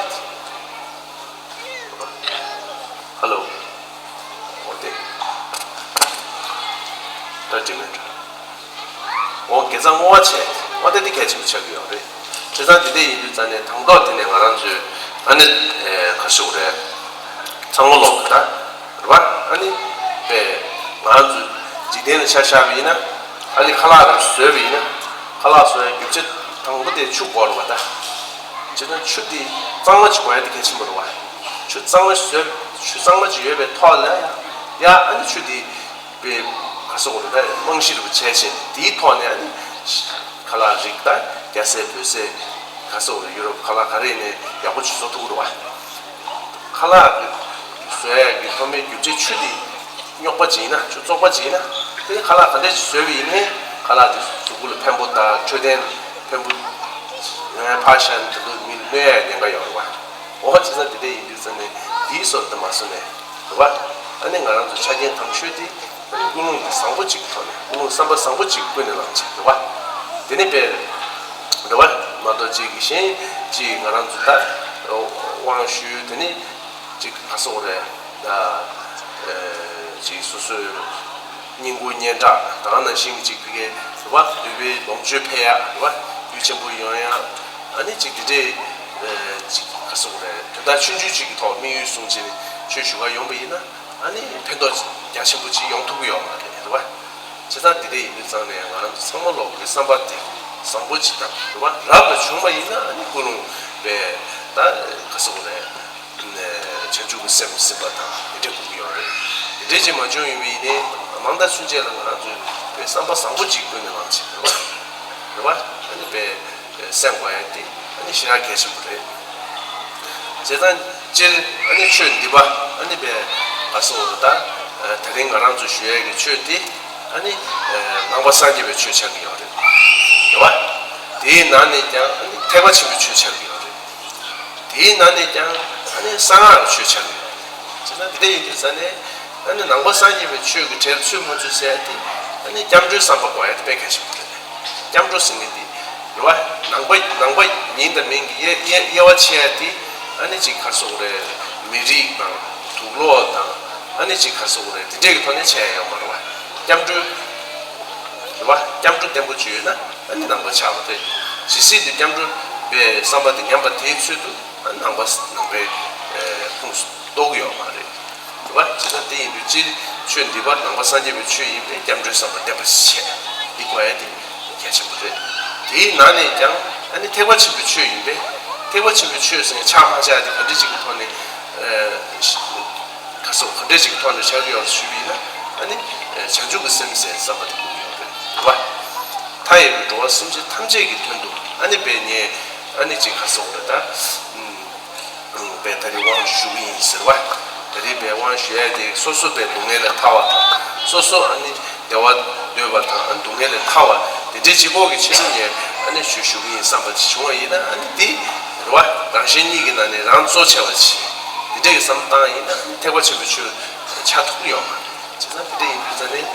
ཧ་ལོ། འོ་དེ། ད་དྲི་མེད་འགྲོ། འོ་དགེ་རྩ་བསྔོ་བ་བྱས། འོ་དེ་དེ་གལ་ཆེན་པོ་ཆགས་ཀྱི་ཡོད་རེད། བྱས་ཙང་དེ་འདྲ་ཡིན་དུས་ཙང་ནས་དང་ཐོག་དེ་ནས་ང་རང་ཚོས་ཨ་ནི་ག་ཞུ་དགོས་རེད། ཚང་མ་ལོག་གི་ད་རེད་བ། ཨ་ནི་པས་ང་རང་ཚོས་འཇིག་རྟེན་ལ་ཆ་བཞག་པ་ཡིན་ན། ཨ་ནི་ཁ་ལག་རེ་བཟོས་པ་ཡིན་ན། ཁ་ལག་བཟོ་ཡའི་རྒྱུ་ཆ་དང་པོ་དེ་ཆུ་དགོས་རེད་བ་ད། བྱས་ཙང་ཆུ་དེ་གཙང་མ་ཅིག་དགོས་ཡ་དེ་གལ་ཆེན་པོ་རེད་བ། ཆུ་གཙང་མ་བཟོས། ཆུ་གཙང་མ་ཅིག་ཡོད་པའི་ཐོག་ལ་ཡ་ཨ་ནི་ཆུ་དེ་པའི་ག་ཟེར་དགོས་རེད་ད། རྨང་གཞི་རུ་བྱས་བྱས་དེའི་ཐོག་ནས་ཨ་ནི་ཁ་ལག་རིགས་ད་རྒྱ་སེ་བོད་སེ་ག་ཟེར་དགོས་རེད། ཡུ་རོབ་ཁ་ལག་ག་རེ་ནས་ཡག་པོ་ཅིག་བཟོ་ཐུབ་ཀྱི་རེད་བ། ཁ་ལག་གི་བཟོ་ཡས་ཀྱི་ཐོག་མའི་རྒྱུ་ཆ་ཆུ་དེ་རྙོག་པ་ཅིག་ཡིན་ན། ཆུ་བཙོག་པ་ཅིག་ཡིན་ན། དེ་ཁ་ལག་ག་འདྲ་ཞིག་བཟོས་པ་ཡིན་ནའི་ཁ་ལག་དེ་གཟུགས་པོ་ལ་ཕན་པོ་དང་འཕྲོད་བསྟེན་ཕན་པོ་ཡོང་ཡ་ཕར་བཞག་ནས་དེ་ཚོ་མི་ལ་གནོད་ཡ་ཉེན་ཁ་ཡོད་རེད་བ། འོ་བྱས་ཙང་དེ་འདྲ་ཡིན་དུས་ཙང་ནས་དེའི་སོར་དེ་མ་བཟོ་ནས་རེད་བ། ཨ་ནི་ང་རང་ཚོ་ཆ་རྐྱེན་དམ་ཤོས་དེ་ཨ་ནི་ཀུན་སློང་དེ་བཟང་པོ་ཅིག་གི་ཐོག་ནས། ཀུན་སློང་བསམ་པ་བཟང་པོ་ཅིག་ཀུན་ནས་བསླངས་བྱས་རེད་བ། དེ་ནི་དཔེ་རེད་བ། མ་གཏོགས་ཅིག་གི་གཞན་ཅིག་ང་རང་ཚོ་ད་དབང་ཞུས་དེ་ནི་ཅིག་ག་ཟེར་དགོས་རེད། ད་ཅིག་སོ་སོའི་སྙིང་པོ་སྙན་གྲགས་དང་ནང་བཞིན་གྱི་ཅིག་ཕ་གི་རེད་བ། འདོད་པའི་ལོངས་སྤྱོད་འཕེལ་ཡ་རེད་བ། རྒྱུ་ཆེན་པོ་ཡོང་ཡ། ཨ་ནི་ཅིག་དེ་འདྲའི་ཅིག་ག་ཟེར་དགོས་རེད། དོན་དག་ཆུང་ཆུང་ཅིག་གི་ཐོག་དམིགས་ཡུལ་བཟུང་བྱས་ནས་ཆོས་ཞུ་ག་ཡོང་པ་ཡིན་ན། ཨ་ནི་ཕན་ཐོགས་རྒྱ་ཆེན་པོ་ཅིག་ཡོང་ཐུབ་ཀྱི་ཡོད་མ་རེད། རེད་བ། བྱས་ཙང་དེ་འདྲ་ཡིན་དུས་ཙང་ནས་ང་རང་ཚོ་ཚང་མ་ལོག་གི་བསམ་པ་དེ་བཟང་པོ་ཅིག་དང་རེད་བ། རབ་ཏུ་བྱུང་བ་ཡིན་ན་ཨ་ནི་ཀུན་སློང་དཔེ་ད་ག་ཟེར་དགོས་རེད། བྱང་ཆུབ་ཀྱི་སེམས་ཟིན་པ་དང་དེ་འདྲ་དགོས་ཀྱི་ཡོད་རེད། དེ་འདྲ་ཅིག་མ་བྱུང་ཡིན་པ་ཡིན་ནའི་མང་དག་ཚུན་ཆད་ལ་ང་རང་ཚོས་དཔེ་བསམ་པ་བཟང་པོ་ཅིག་ཀུན་ནས་བླངས་བྱས་རེད་བ། རེད་བ། ཨ་ནི་དཔེ་སེམས་དགོས་ཡ་དེ་ཨ་ནི་ཞེ་དྲག་གལ་ཆེན་པོ་རེད། བྱས་ཙང་སྤྱིར་ཨ་ནི་ཆོས་འདི་པ་ཨ་ནི་པའི་ཨ་སོ་ད་དེ་རིང་ང་རང་ཚོ་ཞུ་ཡས་ཀྱི་ཆོས་འདི་ཨ་ནི་ནང་པ་སངས་རྒྱས་པའི་ཆོས་ཆགས་ཀྱི་ཡོད་རེད། རེད་བ། དེའི་ནང་ནས་ཀྱང་ཨ་ནི་ཐེག་པ་ཆེན་པོའི་ཆོས་ཆགས་ཀྱི་ཡོད་རེད། དེའི་ནང་ནས་ཀྱང་ཨ་ནི་གསང་སྔགས་ཀྱི་ཆོས་ཆགས་ཀྱི་ཡོད་རེད། བྱས་ཙང་འདི་འདྲ་ཡིན་དུས་ཙང་ནས་ཨ་ནི་ནང་པ་སངས་རྒྱས་པའི་ཆོས་ཀྱི་གྲལ་ཚུད་མ་ཚུད་ཟེར་ཡ་དེ་ཨ་ནི་སྐྱབས་འགྲོའི་བསམ་པ་དགོས་ཡ་དེ་དཔེ་གལ་ཆེན་པོ་རེད། སྐྱབས་འགྲོ་ཟེར་མཁན་དེ། རེད་བ། ནང་པ་ནང་པ་ཡིན་དང་མིན་གྱི་དབྱེ་དབྱེ་དབྱེ་བ་ཕྱེ་ཡ་དེ་ཨ་ནི་ཅིག་ག་རེ་ཟེར་དགོས་རེད། མི་རིགས་དང་དུག་ལོག་དང་ཨ་ནི་ཅིག་ག་རེ་ཟེར་དགོས་རེད། དེ་འདྲས་ཀྱི་ཐོག་ནས་ཕྱེ་ཡ་ཡོད་མ་རེད་བ། སྐྱབས་འགྲོ། རེད་བ། སྐྱབས་འགྲོ་བརྟན་པོ་ཅིག་ཡོད་ན་ཨ་ནི་ནང་པ་ཆགས་པ་རེད། ཇི་སྲིད་དུ་སྐྱབས་འགྲོ་པའི་བསམ་པ་དེ་ཉམས་པ་དེའི་ཚོད་དུ་ཨ་ནི་ནང་པ་ནང་པའི་ཁོངས་སུ་གཏོགས་ཀྱི་ཡོད་མ་རེད། རེད་བ། བྱས་ཙང་དེ་ཡིན་དུས་སྤྱིར་ཆོས་འདི་པ་ནང་པ་སངས་རྒྱས་པའི་ཆོས་ཡིན་པས་སྐྱབས་འགྲོའི་བསམ་པ་བརྟན་པ་ཞིག་བྱས། འདི་དགོས་ཡ་དེ་གལ་ཆེན་པོ་རེད། དེའི་ནང་ནས་ཀྱང་ཨ་ནི་ཐེག་པ་ཆེན་པོའི་ཆོས་ཡིན་པས། ཐེག་པ་ཆེན་པོའི་ཆོས་ཟེར་ནས་ཆགས་མ་ཆགས་དེ་ག་འདྲ་ཅིག་གི་ཐོག་ནས་ཨ་ག་ཟེར་ག་འདྲ་ཅིག་གི་ཐོག་ནས་ཆགས་ཀྱི་ཡོད་ཞུས་པ་ཡིན་ན། ཨ་ནི་བྱང་ཆུབ་ཀྱི་སེམས་ཟེར་བསམ་པ་དེ་དགོས་ཀྱི་ཡོད་རེད། རེད་བ། མཐའ་ཡས་པའི་འགྲོ་བ་སེམས་ཅན་ཐམས་ཅད་ཀྱི་དོན་དུ་ཨ་ནི་དཔེ་ངས་ཨ་ནི་ཅིག་ག་ཟེར་དགོས་རེད་ད། ཨུམ། པའི་ད་རེས་དབང་ཞུ་གི་ཡིན་ཟེར་བ། ད་རེས་པའི་དབང་ཞུ་ཡ་དེ་སོ་སོ་པའི་སྡུག་བསྔལ་ལས་ཐར་བ་དང་། སོ་སོ་ཨ་ནི་བདེ་བ་འདོད་པ་དང་ཨ་ནི་སྡུག་བསྔལ་ལས་ཐར་བ་དེ་འདྲའི་གཅིག་པོ་གི་ཆེད་དུ་ངས་ཨ་ནི་ཞུ་ཞུ་གི་ཡིན་བསམ་པ་ཅིག་བྱུང་བ་ཡིན་ན། ཨ་ནི་དེ་རེད་བ། རང་གཞན་གཉིས་ཀྱི་ནང་ནས་རང་གཙོ་ཆེ་བ་ཅིག་དེ་འདྲའི་བསམ་བཏང་ཡིན་ན་ཨ་ནི་ཐེག་པ་ཆེན་པོའི་ཆོས་ཆགས་ཐུབ་ཀྱི་ཡོད་མ་རེད། བྱས་ཙང་དེ་འདྲ་ཡིན་དུས་ཙང་ནས་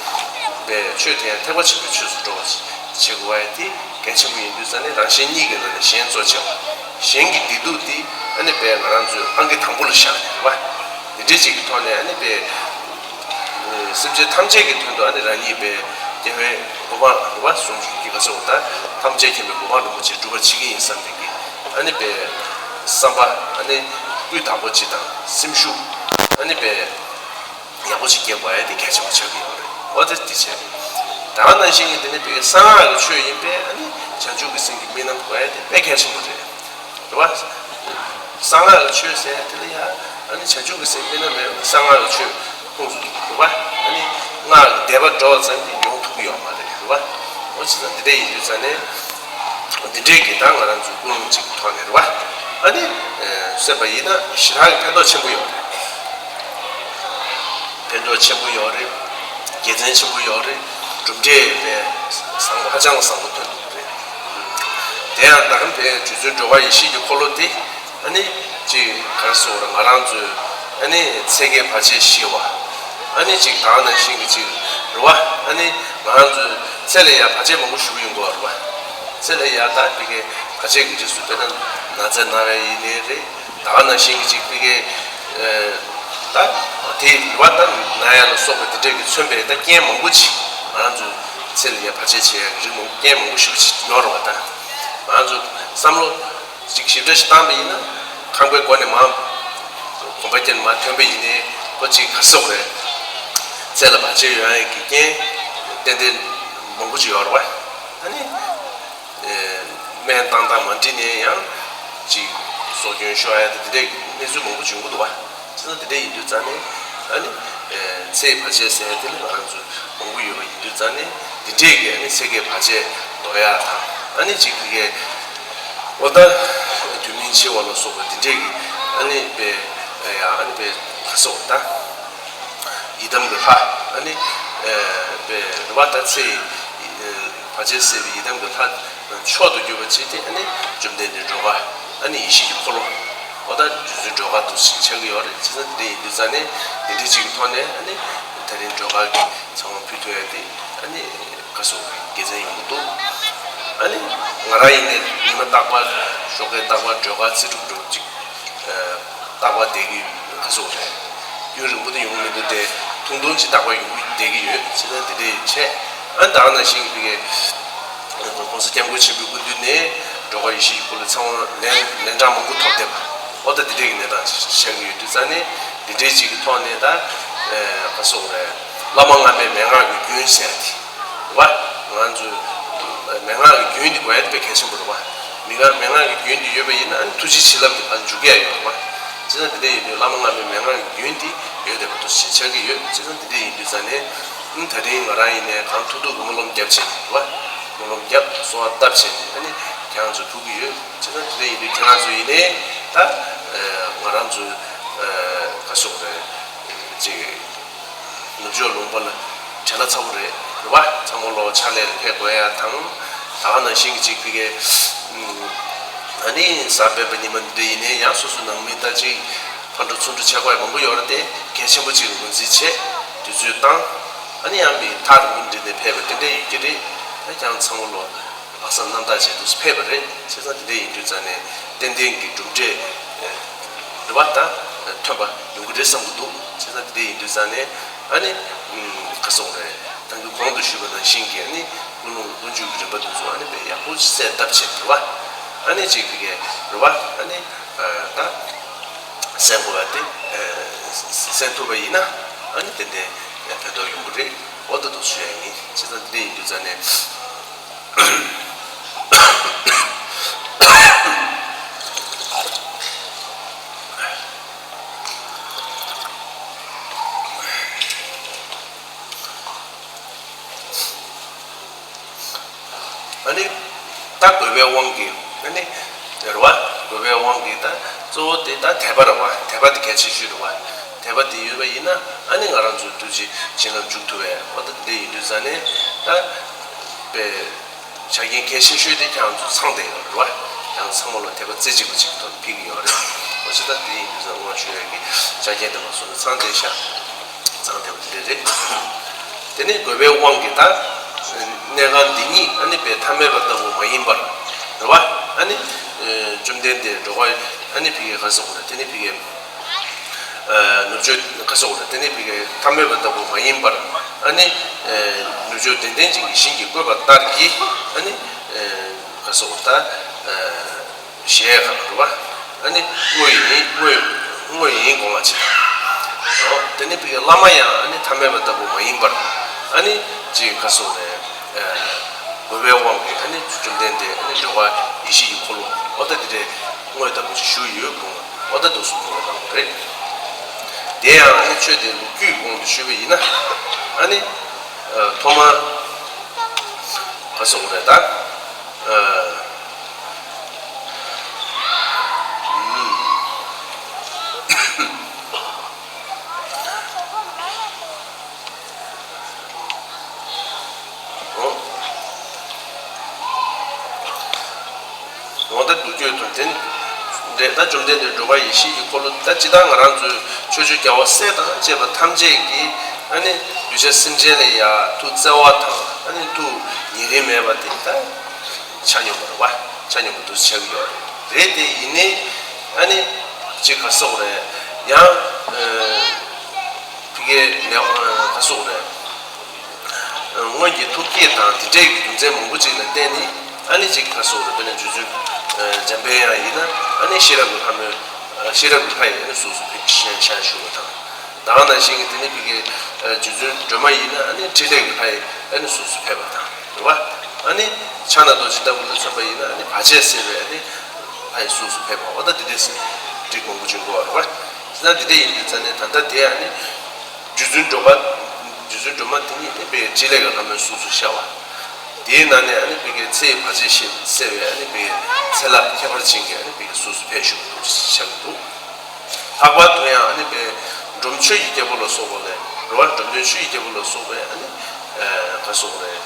པའི་ཆོས་དེ་ཡང་ཐེག་པ་ཆེན་པོའི་ཆོས་སུ་འགྲོ་བ་བྱེད་དགོས་པ་དེ་གལ་ཆེན་པོ་ཡིན་དུས་ཙང་ནས། རང་གཞན་གཉིས་ཀྱི་ནང་ནས་གཞན་གཙོ་ཆེ་བ། གཞན་གྱི་བདེ་སྡུག་དེ་ཨ་ནི་པའི་ང་རང་ཚོའི་ཨང་ཀི་དང་པོ་ལ་བཞག་ནས་རེད་བ། འདི་འདྲའི་ཅིག་གི་ཐོག་ནས་ཨ་ནི་པའི་སེམས་ཅན་ཐམས་ཅད་ཀྱི་དོན་དུ་ཨ་ནི་རང་ཉིད་པའི་རྒྱལ་བའི་གོ་འཕང་རེད་བ། གསུང་གི་ག་ཟེར་བ་ད་ཐམས་ཅད་མཁྱེན་པའི་གོ་འཕང་རིན་པོ་ཆེ་སྒྲུབ་པར་བྱེད་ཀྱི་ཡིན་བསམ་པའི་གི་ཨ་ནི་པའི་བསམ་པ་ཨ་ནི་སྤུས་དག་པོ་ཅིག་དང་སེམས་ཤུགས་ཨ་ནི་པའི། ཡག་པོ་ཞིག་སྐྱེ་དགོས་ཡ་དེ་གལ་ཆེན་པོ་ཆགས་ཀྱི་ཡོད་རེད། འོ་དེ་དེ་བྱས། ད་ག་ནང་བཞིན་གྱི་དེ་ནི་བོད་ཀྱི་གསང་སྔགས་ཀྱི་ཆོས་ཡིན་པས་ཨ་ནི་བྱང་ཆུབ་ཀྱི་སེམས་ཀྱི་དམིགས་རྣམ་དགོས་ཡ་དེ་དཔེ་གལ་ཆེན་པོ་རེད། རེད་བ། གསང་སྔགས་ཀྱི་ཆོས་ཟེར་དེ་ལ་ཡ་ཨ་ནི་བྱང་ཆུབ་ཀྱི་སེམས་དམིགས་རྣམ་མེད་པའི་གསང་སྔགས་ཀྱི་ཆོས་ཁོངས་སུ་འདུ་གི་རེད་བ། ཨ་ནི་སྔགས་ཀྱི་བཟླས་པ་འགྲོ་བ་ཙམ་གྱིས་ཡོང་ཐུབ་ཀྱི་ཡོད་མ་རེད། རེད་བ། འོ་བྱས་ཙང་འདི་འདྲ་ཡིན་དུས་ཙང་ནས། འདི་འདྲའི་གི་ད་ང་རང་ཚོའི་ཀུན་སློང་གཅིག་གི་ཐོག་ནས་རེད་བ། ཨ་ནི་སེམས་པ་ཡིན་ན་ཞེ་དྲག་གི་ཕན་ཐོགས་ཆེན་པོ་ཡོད་རེད། ཕན་ཐོགས་ཆེན་པོ་ཡོད་རེད། དགེ་མཚན་ཆེན་པོ་ཡོད་རེད། གྲུབ་འབྲས་དཔེ་བཟང་པོ་ཧ་ཅང་བཟང་པོ་ཐོན་ཐུབ་ཀྱི་རེད། དེ་ཡང་ད་གིན་དཔེ་རྗེ་བཙུན་འགྲོ་བ་ཡེ་ཤེས་ཀྱི་འཁོར་ལོ་དེ་ཨ་ནི་ཅིག་ག་རེ་ཟེར་དགོས་རེད། ང་རང་ཚོའི་ཨ་ནི་ཚེ་གའི་བར་ཆད་ཞི་བ། ཨ་ནི་ཅིག་ད་ག་ནང་བཞིན་གྱི་ཅིག་རེད་བ། ཨ་ནི་ང་རང་ཚོའི་ཚེ་ལ་ཡ་བར་ཆད་མང་པོ་ཞེ་པོ་ཡོང་གི་ཡོད་རེད་བ། ཚེ་ལ་ཡ་ད་དེ་གའི་བར་ཆད་ཀྱི་རིགས་སུ་དཔེར་ན་ན་ཚ་ན་བ་ཡིན་ནའི་རེད། ད་ག་ནང་བཞིན་གྱི་ཅིག་དེ་གའི་ད་དེ་རེད་བ། ད་ན་ཡ་ལ་སོགས་པའི་དེ་འདྲས་ཀྱི་མཚོན་པའི་ད་རྐྱེན་མང་པོ་ཅིག་ང་རང་ཚོའི་ ཚེ་ལ་ཡ་བར་ཆད་བྱེད་ཡ་གི་རིགས་མང་པོ་རྐྱེན་མང་པོ་ཞེ་པོ་ཅིག་ཡོད་རེད་བ། ད་ང་ཚོ་བསམ་བློ་ཅིག་ཞིབ་ཕྲ་ཞིག་བཏང་པ་ཡིན་ན། ཁང་པའི་སྒོ་ནས་མར་གོམ་པ་བརྒྱབ་ནས་མར་ཐོན་པ་ཡིན་ནའི་ཁོ་ཅིག་ག་རེ་ཟེར་དགོས་རེད། ཚེ་ལ་བར་ཆད་ཡོང་ཡ་གི་རྐྱེན་ཏན་ཏན་མང་པོ་ཅིག་ཡོད་རེད་བ། ཨ་ནི། ཨེ། སྨན་བཏང་སྟངས་མ་འགྲིག་ནས་ཡང་ཅིག་སྲོག་སྐྱོན་ཤོར་ཡ་དེ་འདྲའི་གནས་ཚུལ་མང་པོ་བྱུང་གི་འདུག་བ། བྱས་ཙང་དེ་འདྲ་ཡིན་དུས་ཙང་ནས་ཨ་ནི། ཨེ། ཚེ་ཡི་བར་ཆད་ཟེར་ཡ་དེ་ནི་ང་རང་ཚོ་མང་པོ་ཡོད་པ་ཡིན་དུས་ཙང་ནས་དེ་འདྲའི་གི་ཨ་ནི་ཚེ་གའི་བར་ཆད་ཟློག་ཡ་དང་ཨ་ནི་ཅིག་གི་གི་འོ་ད་དུས་མིན་འཆི་བ་ལ་སོགས་པ་དེ་འདྲའི་གི་ཨ་ནི་པའི་ཡ་ཨ་ནི་པའི་ཁ་སོགས་ད། ཡི་དམ་གྱི་ལྷ། ཨ་ནི། ཨེ། པའི་རུ་བ་ད་ཚེ་ཡི་བར་ཆད་སེལ་བའི་ཡི་དམ་གྱི་ལྷ་མཆོག་ཏུ་གྱུར་པ་ཅིག་དེ་ཨ་ནི་བཅོམ་ལྡན་འདས་སྒྲོལ་དཀར། ཨ་ནི་ཡེ་ཤེས་ཀྱི་འཁོར་ལོ། འོ་ད་རྗེ་བཙུན་སྒྲོལ་དཀར་འདུག་ཅིག་ཆགས་ཀྱི་ཡོད་རེད། བྱས་ཙང་དེ་འདྲ་ཡིན་དུས་ཙང་ནས་དེ་འདྲ་ཅིག་གི་ཐོག་ནས་ཨ་ནི་ད་རིང་སྒྲོལ་དཀར་གྱི་ཚང་མ་ཕུལ་ཐུབ་ཡ་དེ་ཨ་ནི་ག་སོགས་དགེ་མཚན་ཡོང་གི་འདུག་ཨ་ནི་ང་རང་ཡིན་ནའི་ཉི་མ་རྟག་པར་ཞོགས་ཀས་རྟག་པར་སྒྲོལ་དཀར་ཚེ་སྒྲུབ་སྒྲུབ་ཅིག་རྟག་པར་བསྡད་ཀྱི་ཡོད། ག་སོགས་རེད། རྒྱུན་རིང་པོ་དེ་ཡོང་མི་འདུག་སྟེ། ཐུང་ཐུང་ཅིག་རྟག་པར་ཡོང་གི་བསྡད་ཀྱི་ཡོད། བྱས་ཙང་དེ་འདྲ་བྱས། ཨ་ནི་ད་ག་ནང་བཞིན་གྱི་༸གོང་ས་༸སྐྱབས་མགོན་ཆེན་པོའི་སྐུ་མདུན་ནས་སྒྲོལ་དཀར་ཡེ་ཤེས་ཀྱི་འཁོར་ལོ་ཚང་མ་ལན་ལན་གྲངས་མང་པོ་ཐོབ་བསྡད་པ། འོ་ད་དེ་འདྲ་གི་གནས་སྟངས་ཤིག་ཆགས་ཀྱི་ཡོད་དུས་ཙང་ནས་དེ་འདྲའི་ཅིག་གི་ཐོག་ནས་ད་ག་སོགས་རེད། བླ་མ་སྔ་མའི་མན་ངག་གི་རྒྱུན་ཟེར་ཡ་དེ། རེད་བ། ང་ཚོས་མན་ངག་གི་རྒྱུན་འདི་དགོས་ཡ་དེ་དཔེ་གལ་ཆེན་པོ་རེད་བ། མི་ང་མན་ངག་གི་རྒྱུན་འདི་ཡོད་པ་ཡིན་ན་ཨ་ནི་ཐུགས་རྗེ་བྱིན་རླབས་འདི་ཕར་འཇུག་གི་ཡ་ཡོད་རེད་བ། བྱས་ཙང་དེ་འདྲ་ཡིན་དུས་བླ་མ་སྔ་མའི་མན་ངག་གི་རྒྱུན་འདི་ཡོད་བསྡད་པ་འདུག་སེ་ཆགས་ཀྱི་ཡོད། བྱས་ཙང་དེ་འདྲ་ཡིན་དུས་ཙང་ནས་ཨ་ནི་ད་རིང་ང་རང་ཡིན་ནའི་གང་ཐུབ་ཐུབ་ཀྱི་སྨོན་ལམ་བརྒྱབ་བྱས་ནས་རེད་བ། སྨོན་ལམ་བརྒྱབ་གསོལ་བ་བཏབ་བྱས་ནས་ཨ་ནི་ཁྱེད་རང་ཚོ་ཕུལ་གྱི་ཡོད། བྱས་ཙང་དེ་འདྲ་ཡིན་དུས་ཁྱེད་རང་ཚོ་ཡིན་ནའི་ད་ང་རང་ཚོ་ག་སོགས་རེད་ཅིག་ནུབ་ཕྱོགས་ལུང་པ་ལ་བྲེལ་བ་ཚ་པོ་རེད། རེད་བ། ཚང་མ་ལོ་ཕྱག་ལས་ལ་ཕེབས་དགོས་ཡ་དང་། ད་ག་ནང་བཞིན་གྱི་ཅིག་ཕ་གི་ཨ་ནི་གཟའ་སྤེན་པ་ཉི་མ་འདི་ཡིན་ནའི་ཡང་སོ་སོ་ནང་མི་ད་ཅིག་ཕར་འགྲོ་ཚུར་འགྲོ་བྱེད་དགོས་ཡ་མང་པོ་ཡོད་རེད་དེ། གལ་ཆེན་པོ་ཅིག་ངོས་འཛིན་བྱས་དུས་ཚོད་བཏང་། ཨ་ནི་ཡང་མི་ཐག་རིང་པོ་འདི་ནས་ཕེབས་པ་དེ་འདྲ་ཡོད་ཀྱི་རེད། ད་ཀྱང་ཚང་མ་ལོ་ལྷག་བསམ་རྣམ་དག་བྱས་འདུག་སེ་ཕེབས་པ་རེད། བྱས་ཙང་དེ་འདྲ་ཡིན་དུས་ཙང་ནས་ཏན་ཏན་གྱི་གྲུབ་འབྲས་རེད་བ། ད་ཐོན་པ་ཡོང་གི་རེད་བསམ་གྱི་འདུག་བྱས་ཙང་དེ་འདྲ་ཡིན་དུས་ཙང་ནས་ཨ་ནི་ག་སོང་རེད། ད་གིན་གོང་དུ་ཞུས་པ་ནང་བཞིན་གྱི་ཨ་ནི་ཀུན་སློང་ཀུན་སྤྱོད་ཀྱི་རིམ་པ་དེ་ཚོ་ཨ་ནི་དཔེ་ཡག་པོ་གསལ་བཏབ་བྱས་རེད་བ། ཨ་ནི་ཅིག་གི་རེད་བ། ཨ་ནི་ད་གསན་དགོས་པ་དེ་གསན་ཐུབ་པ་ཡིན་ན་ཨ་ནི་ཏན་ཏན་ཕན་ཐོགས་ཡོང་གི་རེད། འོ་ད་དུ་ཞུ་ཡ་ཡིན། བྱས་ཙང་དེ་འདྲ་ཡིན་དུས་ཙང་ནས། ཨ་ནི་ད་དགོས་པའི་དབང་གིས་ཨ་ནི་རེད་བ། དགོས་པའི་དབང་གིས་ད་གཙོ་བོ་དེ་ད་དད་པ་རེད་བ། དད་པ་དེ་གལ་ཆེ་ཤོས་རེད་བ། དད་པ་དེ་ཡོད་པ་ཡིན་ན་ཨ་ནི་ང་རང་ཚོའི་ཐུགས་རྗེ་བྱིན་རླབས་འཇུག་ཐུབ་པས། འོ་ད་དེ་འདྲ་ཡིན་དུས་ཙང་ནས་ད་དཔེ། ཆ་རྐྱེན་གལ་ཆེ་ཤོས་དེ་ཁྱེད་རང་ཚོ་ཚང་བསྡད་ཡོད་རེད་བ། ཁྱེད་རང་ཚང་མ་ལ་དད་པ་རྩེ་གཅིག་པ་གཅིག་གི་ཐོག་ནས་ཕུལ་གྱི་ཡོད་རེད། འོ་ཅི་ད་དེ་ཡིན་དུས་ཙང་དབང་ཞུ་ཡག་གི་ཆ་རྐྱེན་དེ་མ་སོང་ན་ཚང་བསྡད་ཤག་ཚང་བསྡད་པ་དེ་འདྲ་རེད། དེ་ནས་དགོས་པའི་དབང་གིས་ད་གནས་ཁང་འདི་ཉིད་ཨ་ནི་དཔེ་ཐ་མལ་པ་ལྟ་བུ་མ་ཡིན་པར་རེད་བ། ཨ་ནི་བཅོམ་ལྡན་འདས་འགྲོ་བ་ཨ་ནི་ཕ་གི་ག་ཟེར་དགོས་རེད། དེ་ནི་ཕ་གི་ནུབ་ཕྱོགས་ག་ཟེར་དགོས་རེད། དེ་ནི་ཕ་གི་ཐ་མལ་པ་ལྟ་བུ་མ་ཡིན་པར་ཨ་ནི་ནུབ་ཕྱོགས་བདེན་ལྡན་ཅན་གྱི་ཞིང་གི་བཀོད་པ་ལྟར་གྱི་ཨ་ནི་ག་ཟེར་དགོས་རེད། ད་གཞལ་ཡས་ཁང་རེད་བ། ཨ་ནི་དངོས་ཡིན་དངོས་དངོས་ཡིན་དགོངས་པ་ཅིག་དང་། དེ་ནི་ཕ་གི་བླ་མ་ཡང་ཨ་ནི་ཐ་མལ་པ་ལྟ་བུ་མ་ཡིན་པར་ཨ་ནི་ཅིག་ག་ཟེར་དགོས་རེད། དགོས་པའི་དབང་གིས་ཨ་ནི་བཅོམ་ལྡན་འདས་ཨ་ནི་འགྲོ་བ་ཡེ་ཤེས་ཀྱི་འཁོར་ལོ་འོ་ད་དེ་འདྲའི་དངོས་ལྟ་བུ་ཞིག་བཞུགས་ཡོད་དགོངས། འོ་ད་འདུག་སེ་གསུངས་པ་གནང་བ་རེད། དེ་ཡང་ཨ་ནི་ཆོས་དེ་ལོ་རྒྱུས་གོང་དུ་ཞུས་པ་ཡིན་ན་ཨ་ནི་ཐོག་མར་ག་ཟེར་དགོས་རེད། ད་འོ། འོ་ད་མདོ་རྒྱུད་དུ་དེ་འདྲས་ད་བཅོམ་ལྡན་འདས་འགྲོ་བ་ཡེ་ཤེས་ཀྱི་འཁོར་ལོ་ད་ཇི་ལྟར་ང་རང་ཚོའི་ཕྱོགས་བཅུའི་རྒྱལ་བ་སྲས་དང་བཅས་པ་ཐམས་ཅད་ཀྱིས་ཨ་ནི་གདུལ་བྱ་སེམས་ཅན་ལ་ཡ་ཐུགས་བརྩེ་བ་དང་ཨ་ནི་ཐུགས་ཉེ་རིང་མེད་པ་དེ་ད་ཆ་སྙོམས་པ་རེད་བ། ཆ་སྙོམས་པ་འདུག་སེ་ཆགས་ཀྱི་ཡོད་རེད། དེ་ཡིན་ནའི་ཨ་ནི་ཅིག་ག་ཟེར་དགོས་རེད། ཡང་ཕ་གིའི་ལས་ག་ཟེར་དགོས་རེད། སྔོན་གྱི་ཐུགས་བསྐྱེད་དང་དེ་འདྲའི་རྒྱུ་མཚན་མང་པོ་ཅིག་ལ་བརྟེན་ནས་ཨ་ནི་ཅིག་ག་སོགས་ལ་དཔེར་ན་རྗེ་བཙུན་འཇམ་དཔལ་དབྱངས་ཡིན་ན་ཨ་ནི་ཤེས་རབ་ཀྱི་ལྷ་མོའི་ཤེས་རབ་ཀྱི་ལྷ་ཡིས་ཨ་ནི་གཟུགས་སུ་ཕེབས་ཤན་ཤན་ཞུ་བ་དང་། ད་ག་ནང་བཞིན་གྱི་དེ་ནི་ཕ་གི་རྗེ་བཙུན་སྒྲོལ་མ་ཡིན་ན་ཨ་ནི་ཕྲིན་ལས་ཀྱི་ལྷ་ཡིས་ཨ་ནི་གཟུགས་སུ་ཕེབས་པ་དང་རེད་བ། ཨ་ནི་ཕྱག་ན་རྡོ་རྗེ་ལྟ་བུ་ལ་མཚོན་པ་ཡིན་ན་ཨ་ནི་བར་ཆད་སེལ་བའི་ཨ་ནི་ལྷ་ཡི་གཟུགས་སུ་ཕེབས་པ་འོ་ད་འདི་འདྲས་སེ་འགྲིག་མང་པོ་བྱུང་དགོས་པ་རེད་བ། ད་འདི་འདྲས་ཡིན་དུས་ཙ་ནས་ད་ལྟ་དེ་ཨ་ནི་རྗེ་བཙུན་སྒྲོལ་མ་རྗེ་བཙུན་སྒྲོལ་མ་དེ་ཉིད་ནི་པའི་ཕྲིན་ལས་ཀྱི་ལྷ་མོའི་གཟུགས་སུ་ཤར་བ། དེའི་ནང་ནས་ཨ་ནི་པའི་གི་ཚེ་ཡི་བར་ཆད་ཞི་སེལ་བའི་ཨ་ནི་པའི་གི་ཚེ་ལྷ་ཁྱད་པར་ཅན་གྱི་ཨ་ནི་པའི་གི་གཟུགས་སུ་ཕེབས་བཞུགས་འདུག་ཤར་གྱི་འདུག་ལྷག་པར་དུ་ཡང་ཨ་ནི་པའི་འབྲོམ་ཆོས་ཀྱི་རྒྱལ་པོ་ལ་སོགས་པ་ལས་རོ་བ་འབྲོམ་སྟོན་ཆོས་ཀྱི་རྒྱལ་པོ་ལ་སོགས་པའི་ཨ་ནི་ག་སོགས་རེད།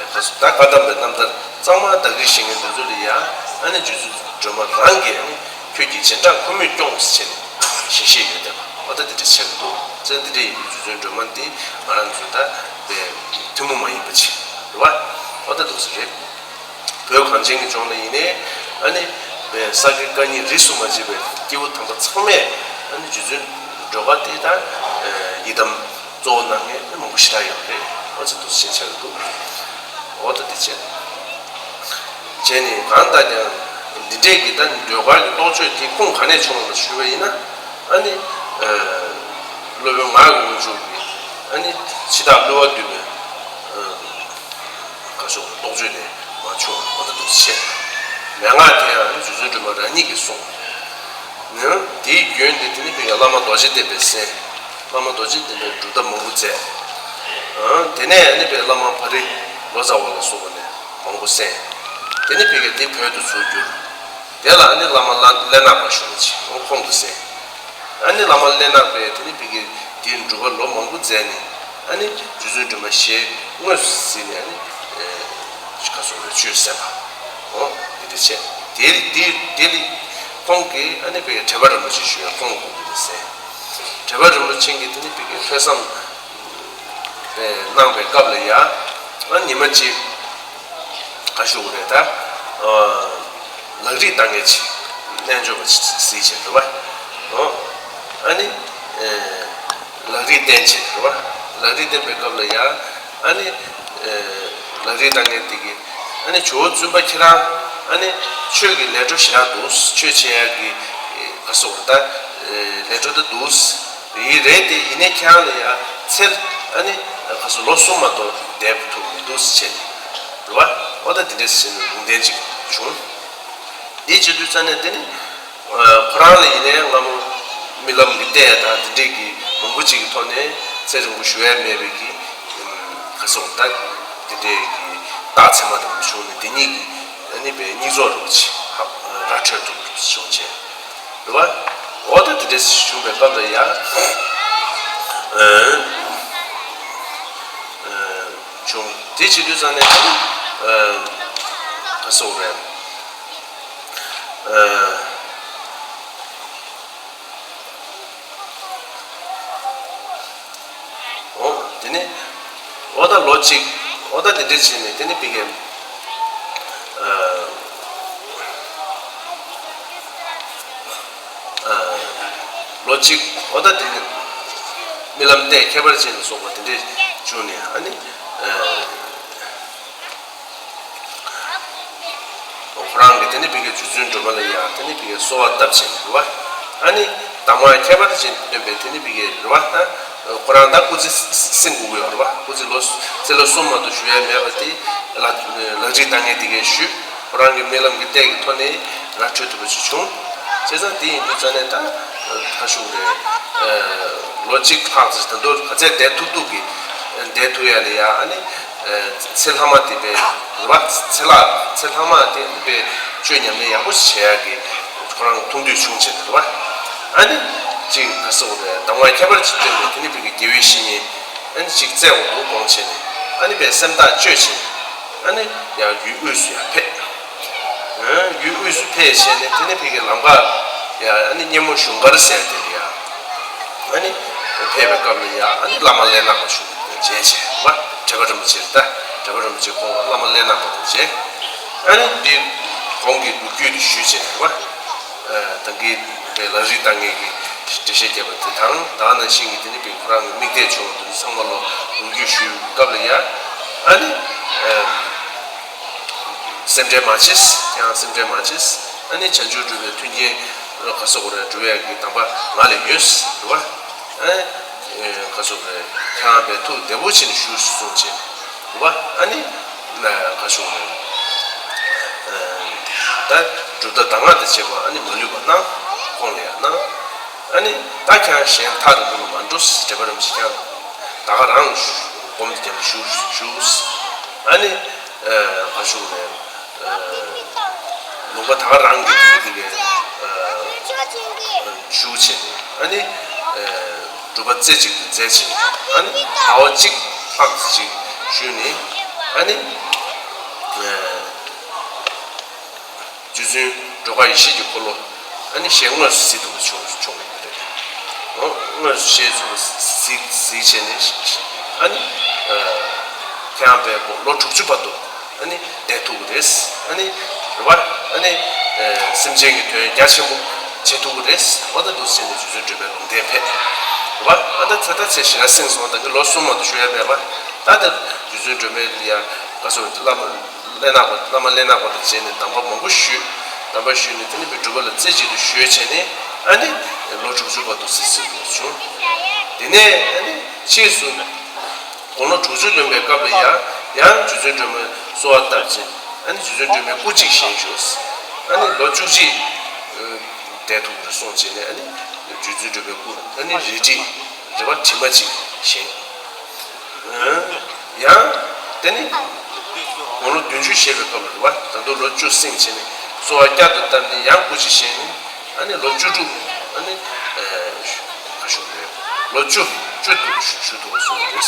ག་སོགས་ད་བཀའ་གདམས་པའི་རྣམ་ཐར་གཙང་མ་བདག་གིར་བཞེས་མཁན་དེ་ཚོ་ལ་ཡང་ཨ་ནི་རྗེ་བཙུན་སྒྲོལ་མ་རང་གིས་ཨ་ནི་ཁྱོད་ཀྱི་རྗེས་འབྲང་ཁོ་མོས་སྐྱོངས་ཟེར་ནས་ཞལ་བཞེས་ཡོད་བསྡད་པ་འོ་ད་དེ་འདྲ་བྱས་འདུག་ཙང་དེ་འདྲ་ཡིན་དུས་རྗེ་བཙུན་སྒྲོལ་མ་འདི་ང་རང་ཚོ་ད་པའི་ཐུན་མོང་མ་ཡིན་པ་ཅིག་རེད་བ། འོ་ད་འདུག་ས་རེད། བོད་གངས་ཅན་གྱི་ལྗོངས་ལ་ཡིན་ནའི་ཨ་ནི་པའི་ས་དགེ་བཀའ་རྙིང་རིས་སུ་མ་ཆད་པའི་སྐྱེས་བུ་དམ་པ་ཚང་མས་ཨ་ནི་རྗེ་བཙུན་སྒྲོལ་དཀར་དེ་ད་ཡི་དམ་གཙོ་བོ་གནང་མཁན་ནི་མང་པོ་ཞེ་དྲག་ཡོད་རེད། འོ་ཙི་འདུག་ཟེར་བྱས་འདུག་འོ་ད་དེ་བྱས། བྱས་ནས་གང་ལྟར་ཀྱང་འདི་འདྲས་ཀྱི་ད་སྒྲོལ་དཀར་གྱི་རྟོགས་བརྗོད་དེ་ཁུངས་ག་ནས་བྱུང་བ་ཞུས་པ་ཡིན་ན་ཨ་ནི་སློབ་དཔོན་ངག་གི་དབང་ཕྱུག་གིས་ཨ་ནི་འཆི་བདག་བསླུ་བ་འདུལ་བའི་བཀའ་ཤོག་གི་རྟོགས་བརྗོད་ནས་མ་བྱུང་བ་འོ་ད་འདུག་ཆེ། མན་ངག་དེ་ཡང་རྗེ་བཙུན་སྒྲོལ་མ་རང་ཉིད་ཀྱིས་གསུངས། ནི་དེའི་རྒྱུན་དེ་དེ་ནི་བའི་བླ་མ་རྡོ་རྗེ་གདན་པས་གསན། བླ་མ་རྡོ་རྗེ་གདན་པས་སྒྲུབ་ཐབས་མང་པོ་མཛད། དེ་ནས་ནི་བའི་བླ་མ་ཕ་རི་ལོ་ཙཱ་བ་ལ་སོགས་པ་ནས་མང་པོ་གསན། དེ་ནི་བའི་ག་དེ་བོད་དུ་ཚུར་བསྒྱུར། དེ་ལ་ནི་བླ་མ་ལ་ཀླད་ནག་པ་ཞུ་བ་ཅིག་ཁོང་གིས་གསན། ཨ་ནི་བླ་མ་ཀླད་ནག་པས་དེ་ནི་བི་གའི་དེའི་འགྲུབ་པ་ལོ་མང་པོ་མཛད་ནས་ཨ་ནི་རྗེ་བཙུན་སྒྲོལ་མ་ཞལ་དངོས་སུ་གཟིགས་ནས་ཨ་ནི་ཁ་སོ་བའི་ཆོས་གསན་པ། འོ་དེ་འདྲ་བྱས། དེ་ལ་དེ་དེ་ལ་ཁོང་གིས་ཨ་ནི་བི་གའི་དྲེགས་པ་རིན་པོ་ཆེ་ཞུ་ཡང་ཁོང་གིས་དེ་འདྲ་གསན། དྲེགས་པ་རིན་པོ་ཆེ་གིས་དེ་ནི་བི་གའི་ཐོས་བསམ་གནང་བའི་སྐབས་ལ་ཡ་ཨ་ཉི་མ་གཅིག་ག་ཞུ་དགོས་རེད་ད། ལག་རིས་བཏང་མཁན་ཅིག་རྣལ་འབྱོར་པ་ཅིག་གཟིགས་བྱས་རེད་བ། ཨ་ནི་ལག་རིས་བསྟན་བྱས་རེད་བ། ལག་རིས་བསྟན་པའི་སྐབས་ལ་ཡ་ཨ་ནི་ལག་རིས་བཏང་མཁན་དེ་གིས་ཨ་ནི་ཇོ་བོ་བཙུན་པ་ཁྱེད་རང་ཨ་ནི་ཆོས་ཀྱི་ལས་འཕྲོ་ཞེ་དྲག་འདུག་ཆོས་བྱེད་ཡག་གི་ག་ཟེར་དགོས་རེད་ད། ལས་འཕྲོ་ད་འདུག་ཡིན་རེད་དེ་ཡིན་ནའི་ཁྱེད་རང་ལ་ཡང་ཚེ་ཨ་ནི་ག་ཟེར་ལོ་གསུམ་མ་གཏོགས་བསྡད་ཐུབ་མི་འདུག་ཟེར་བྱས་ནས་རེད་བ། འོ་ད་འདི་འདྲ་ཟེར་ནས་ལུང་བསྟན་ཅིག་བྱུང་། འདི་བྱེད་དུས་ཙ་ནས་དེ་ནི་ཁོ་རང་ལ་ཡིན་ནའི་སྔ་མོ་རྨི་ལམ་གྱི་ལྟས་དང་འདི་འདྲས་ཀྱི་མང་པོ་ཅིག་གི་ཐོག་ནས་ཚེ་རིང་པོ་བཞུགས་ཡ་མེད་པའི་གི་ག་ཟེར་ད་འདི་འདྲས་ཀྱི་རྟགས་མཚན་མ་དང་བྱུང་ནས་དེ་ཉིད་ཀྱི་ཨ་ནི་པའི་སྙིང་རྗེ་རུ་ཆེ་ཧ་ར་འཕྲོད་ཐུབ་བྱུང་བྱས། རེད་བ། འོ་ད་དེ་འདྲ་བྱུང་བའི་སྐབས་ལ་ཡང་། བྱུང་། དེ་བྱེད་དུས་ཙང་ནས་ད་ནི་ག་ཟེར་རེད། འོ་དེ་ནི་འོ་ད་ལོ་གཅིག་འོ་ད་དེ་འདྲ་བྱས་ནས་དེ་ནི་བི་གའི་ལོ་གཅིག་འོ་ད་དེ་ནི་རྨི་ལམ་ལྟས་ཁྱད་པར་ཅན་ལ་སོགས་པ་དེ་འདྲ་བྱུང་ནས་ཨ་ནི། ཁོ་རང་གིས་དེ་ནི་བི་གའི་རྗེ་བཙུན་སྒྲོལ་མ་ལ་ཡང་དེ་ནི་བི་གའི་གསོལ་བ་བཏབ་བྱས་ནས་རེད་བ། ཨ་ནི་གདམས་ངག་ཁྱད་པར་ཅན་སྟོན་པའི་དེ་ནི་བི་གའི་རེད་བ་ད། ཁོ་རང་ད་སྐུ་ཚེ་སྲིང་དགོས་ཀྱི་ཡོད་རེད་བ། སྐུ་ཚེ་ལོ་ཚེ་ལོ་གསུམ་མ་གཏོགས་བཞུགས་ཡ་མེད་པ་དེ་ལ་ལག་རིས་བཏང་མཁན་དེ་གས་ཞུས། ཁོ་རང་གི་རྨི་ལམ་གྱི་ལྟས་ཀྱི་ཐོག་ནས་ར་འཕྲོད་ཐུབ་པ་ཞིག་བྱུང་། བྱས་ཙང་དེ་ཡིན་དུས་ཙང་ནས་ད་ད་ཞུ་རེད། ལོ་གཅིག་ལྷག་ཙམ་ད་དུང་ག་ཚད་བསྡད་ཐུབ་ཐུབ་ཀྱི་བསྡད་ཐུབ་ཡ་ལ་ཡ་ཨ་ནི། ཚེ་ལྷག་མ་དེ་པའི་རེད་བ། ཚེ་ལྷག་ཚེ་ལྷག་མ་དེ་པའི་སྤྱོད་ཉམས་ལེན་ཡག་པོ་ཞིག་བྱེད་ཡག་གི་ཁོ་རང་མཐོང་འདོད་བྱུང་བྱས་ནས་རེད་བ། ཨ་ནི་ཅིག་ག་ཟེར་དགོས་རེད། གདམས་ངག་ཁྱད་པར་ཅིག་སྟོན་པའི་དེ་ནི་བི་གའི་དགེ་བའི་བཤེས་གཉེན་ཨ་ནི་ཅིག་བཙལ་དགོས་འདུག་དགོངས་བྱས་ནས་ཨ་ནི་པའི་སེམས་ཐག་གཅོད་བྱས་ནས་ཨ་ནི་ཡང་ཡུལ་དབུས་སུ་ཡང་ཕེབས། ཡུལ་དབུས་སུ་ཕེབས་བྱས་ནས་དེ་ནི་བི་གའི་ལམ་ཁ་ཡང་ཨ་ནི་སྙེ་མོ་གཞུང་སྒར་ཟེར་དེ་ལ་ཡང་ཨ་ནི་ཕེབས་པའི་སྐབས་ལ་ཡང་ཨ་ནི་བླ་མ་ཀླད་ནག་པ་བཞུགས། མཇལ་བྱས་པ། དྲེགས་པ་རིན་པོ་ཆེ་ད་དྲེགས་པ་རིན་པོ་ཆེ་ཁོང་བླ་མ་ཀླད་ནག་པ་དང་མཇལ། ཨ་ནི་འདི་གོང་གི་ལོ་རྒྱུས་དེ་ཞུས་བྱས་པ། ད་གིན་པའི་ལག་རིས་བཏང་མཁན་གྱི་འགྲེལ་བཤད་བརྒྱབ་པ་དེ་དང་ད་ནང་བཞིན་གྱི་དེ་ནི་པའི་ཁོ་རང་གི་མིག་ལྟས་བྱུང་བ་དེ་ཚང་མ་ལོ་ལོ་རྒྱུས་ཞུས་སྐབས་ལ་ཡ། ཨ་ནི་སེམས་ཁྲལ་མ་བྱེད། ཁྱེད་རང་སེམས་ཁྲལ་མ་བྱེད། ཨ་ནི་བྱང་ཆུབ་སྒྲུབ་པའི་མཐུན་རྐྱེན་ག་སོགས་རེ་སྒྲུབ་ཡག་གི་གདམས་པ་ང་ལ་ཡོད་རེད་བ། ཨ་ནི་ག་སོགས་རེ་ཁྱེད་རང་པའི་ཐུགས་བདེ་པོ་བྱས་ནས་བཞུགས་གསུངས་བྱས་རེད་བ། ཨ་ནི་ག་སོགས་རེ་ད་སྒྲུབ་ད་གདམས་ངག་དང་བཅས་པ་ཨ་ནི་མ་ལུས་པ་གནང་། ཁོང་ལ་ཡང་གནང་། ཨ་ནི་ད་ཁྱེད་རང་གཞན་ཐག་རིང་པོ་ལ་མ་འགྲོ། འབྲེལ་པ་རིན་པོ་ཆེ་ཁྱེད་རང་ད་ག་རང་སྒོམ་རྒྱབ་བཞུགས་བཞུགས། ཨ་ནི་ག་ཞུ་ནས་ལུང་པ་ད་ག་རང་གི་དེ་གི་བཞུགས་བྱས་ནས། ཨ་ནི་སྒྲུབ་པ་རྩེ་གཅིག་ཏུ་མཛད་བྱས་ནས། ཨ་ནི་ཟླ་བ་གཅིག་ལྷག་ཙམ་ཅིག་བཞུགས་ནས། ཨ་ནི། རྗེ་བཙུན་སྒྲོལ་དཀར་ཡེ་ཤེས་ཀྱི་འཁོར་ལོ་ཨ་ནི་ཞལ་དངོས་སུ་གཟིགས་ཐུབ་པ་བྱུང་བྱུང་བ་རེད། འོ་དངོས་སུ་ཞལ་གཟིགས་གཟིགས་བྱས་ནས། ཨ་ནི་ཁྱེད་རང་པའི་ལོ་དྲུག་ཅུ་བར་དུ་ཨ་ནི་བསྡད་ཐུབ་ཀྱི་རེད། ཨ་ནི་རེད་བ། ཨ་ནི་སེམས་ཅན་གྱི་དོན་རྒྱ་ཆེན་པོ་བྱེད་ཐུབ་ཀྱི་རེད། འོ་ད་འདུག་ཟེར་ནས་རྗེ་བཙུན་སྒྲོལ་མའི་ལུང་བསྟན་ཕེབས་རེད་བ། ཨ་ད་ཚེ་ད་ཚེ་ཞེ་དྲག་སེང་སོང་། ད་གི་ལོ་གསུམ་མ་གཏོགས་བཞུགས་ཡ་མེད་པ། ད་ལྟ་རྗེ་བཙུན་སྒྲོལ་མའི་ཡ་ག་སོ་བླ་མ། ཀླད་ནག་པ། བླ་མ་ཀླད་ནག་པ་དང་མཇལ་ནས་གདམས་པ་མང་པོ་ཞུས། གདམས་པ་ཞུས་ནས་དེ་ནས་པའི་སྒྲུབ་པ་ལ་རྩེ་གཅིག་ཏུ་གཞོལ་བྱས་ནས། ཨ་ནི་ལོ་དྲུག་ཅུ་བར་དུ་གཟིགས་གཟིགས་དགོས་བྱུང་། དེ་ནས་ཨ་ནི་ཕྱིས་སུ་དགུང་ལོ་དྲུག་ཅུ་ལོན་པའི་སྐབས་ལ་ཡང་ཡང་རྗེ་བཙུན་སྒྲོལ་མའི་གསོལ་བ་བཏབ་བྱས། ཨ་ནི་རྗེ་བཙུན་སྒྲོལ་མའི་སྐུ་གཅིག་བཞེངས་བྱུང་། ཨ་ནི་ལོ་བཅུ་གཅིག་བསྡད་ཐུབ་པར་གསུངས་བྱས་ནས། ཨ་ནི་རྗེ་བཙུན་སྒྲོལ་མའི་སྐུ་ཨ་ནི་རལ་གྲི་རལ་པ་དྲི་མ་གཅིག་བཞེངས། ཡང་དེ་ནི་དགུང་ལོ་བདུན་ཅུ་བཞེས་པའི་སྐབས་ལ་རེད་བ། ད་དུང་ལོ་བཅུ་སྲིང་བྱས་ནས་གསོལ་བ་བསྐྱར་དུ་བཏབ་ནས་ཡང་སྐུ་གཅིག་བཞེངས་ནས། ཨ་ནི་ལོ་བཅུ་དྲུག་ཨ་ནི་ག་ཞུ་རེད། ལོ་བཅུ་བཅུ་དྲུག་བཞུགས་ཐུབ་པ་སོང་བ་རེད།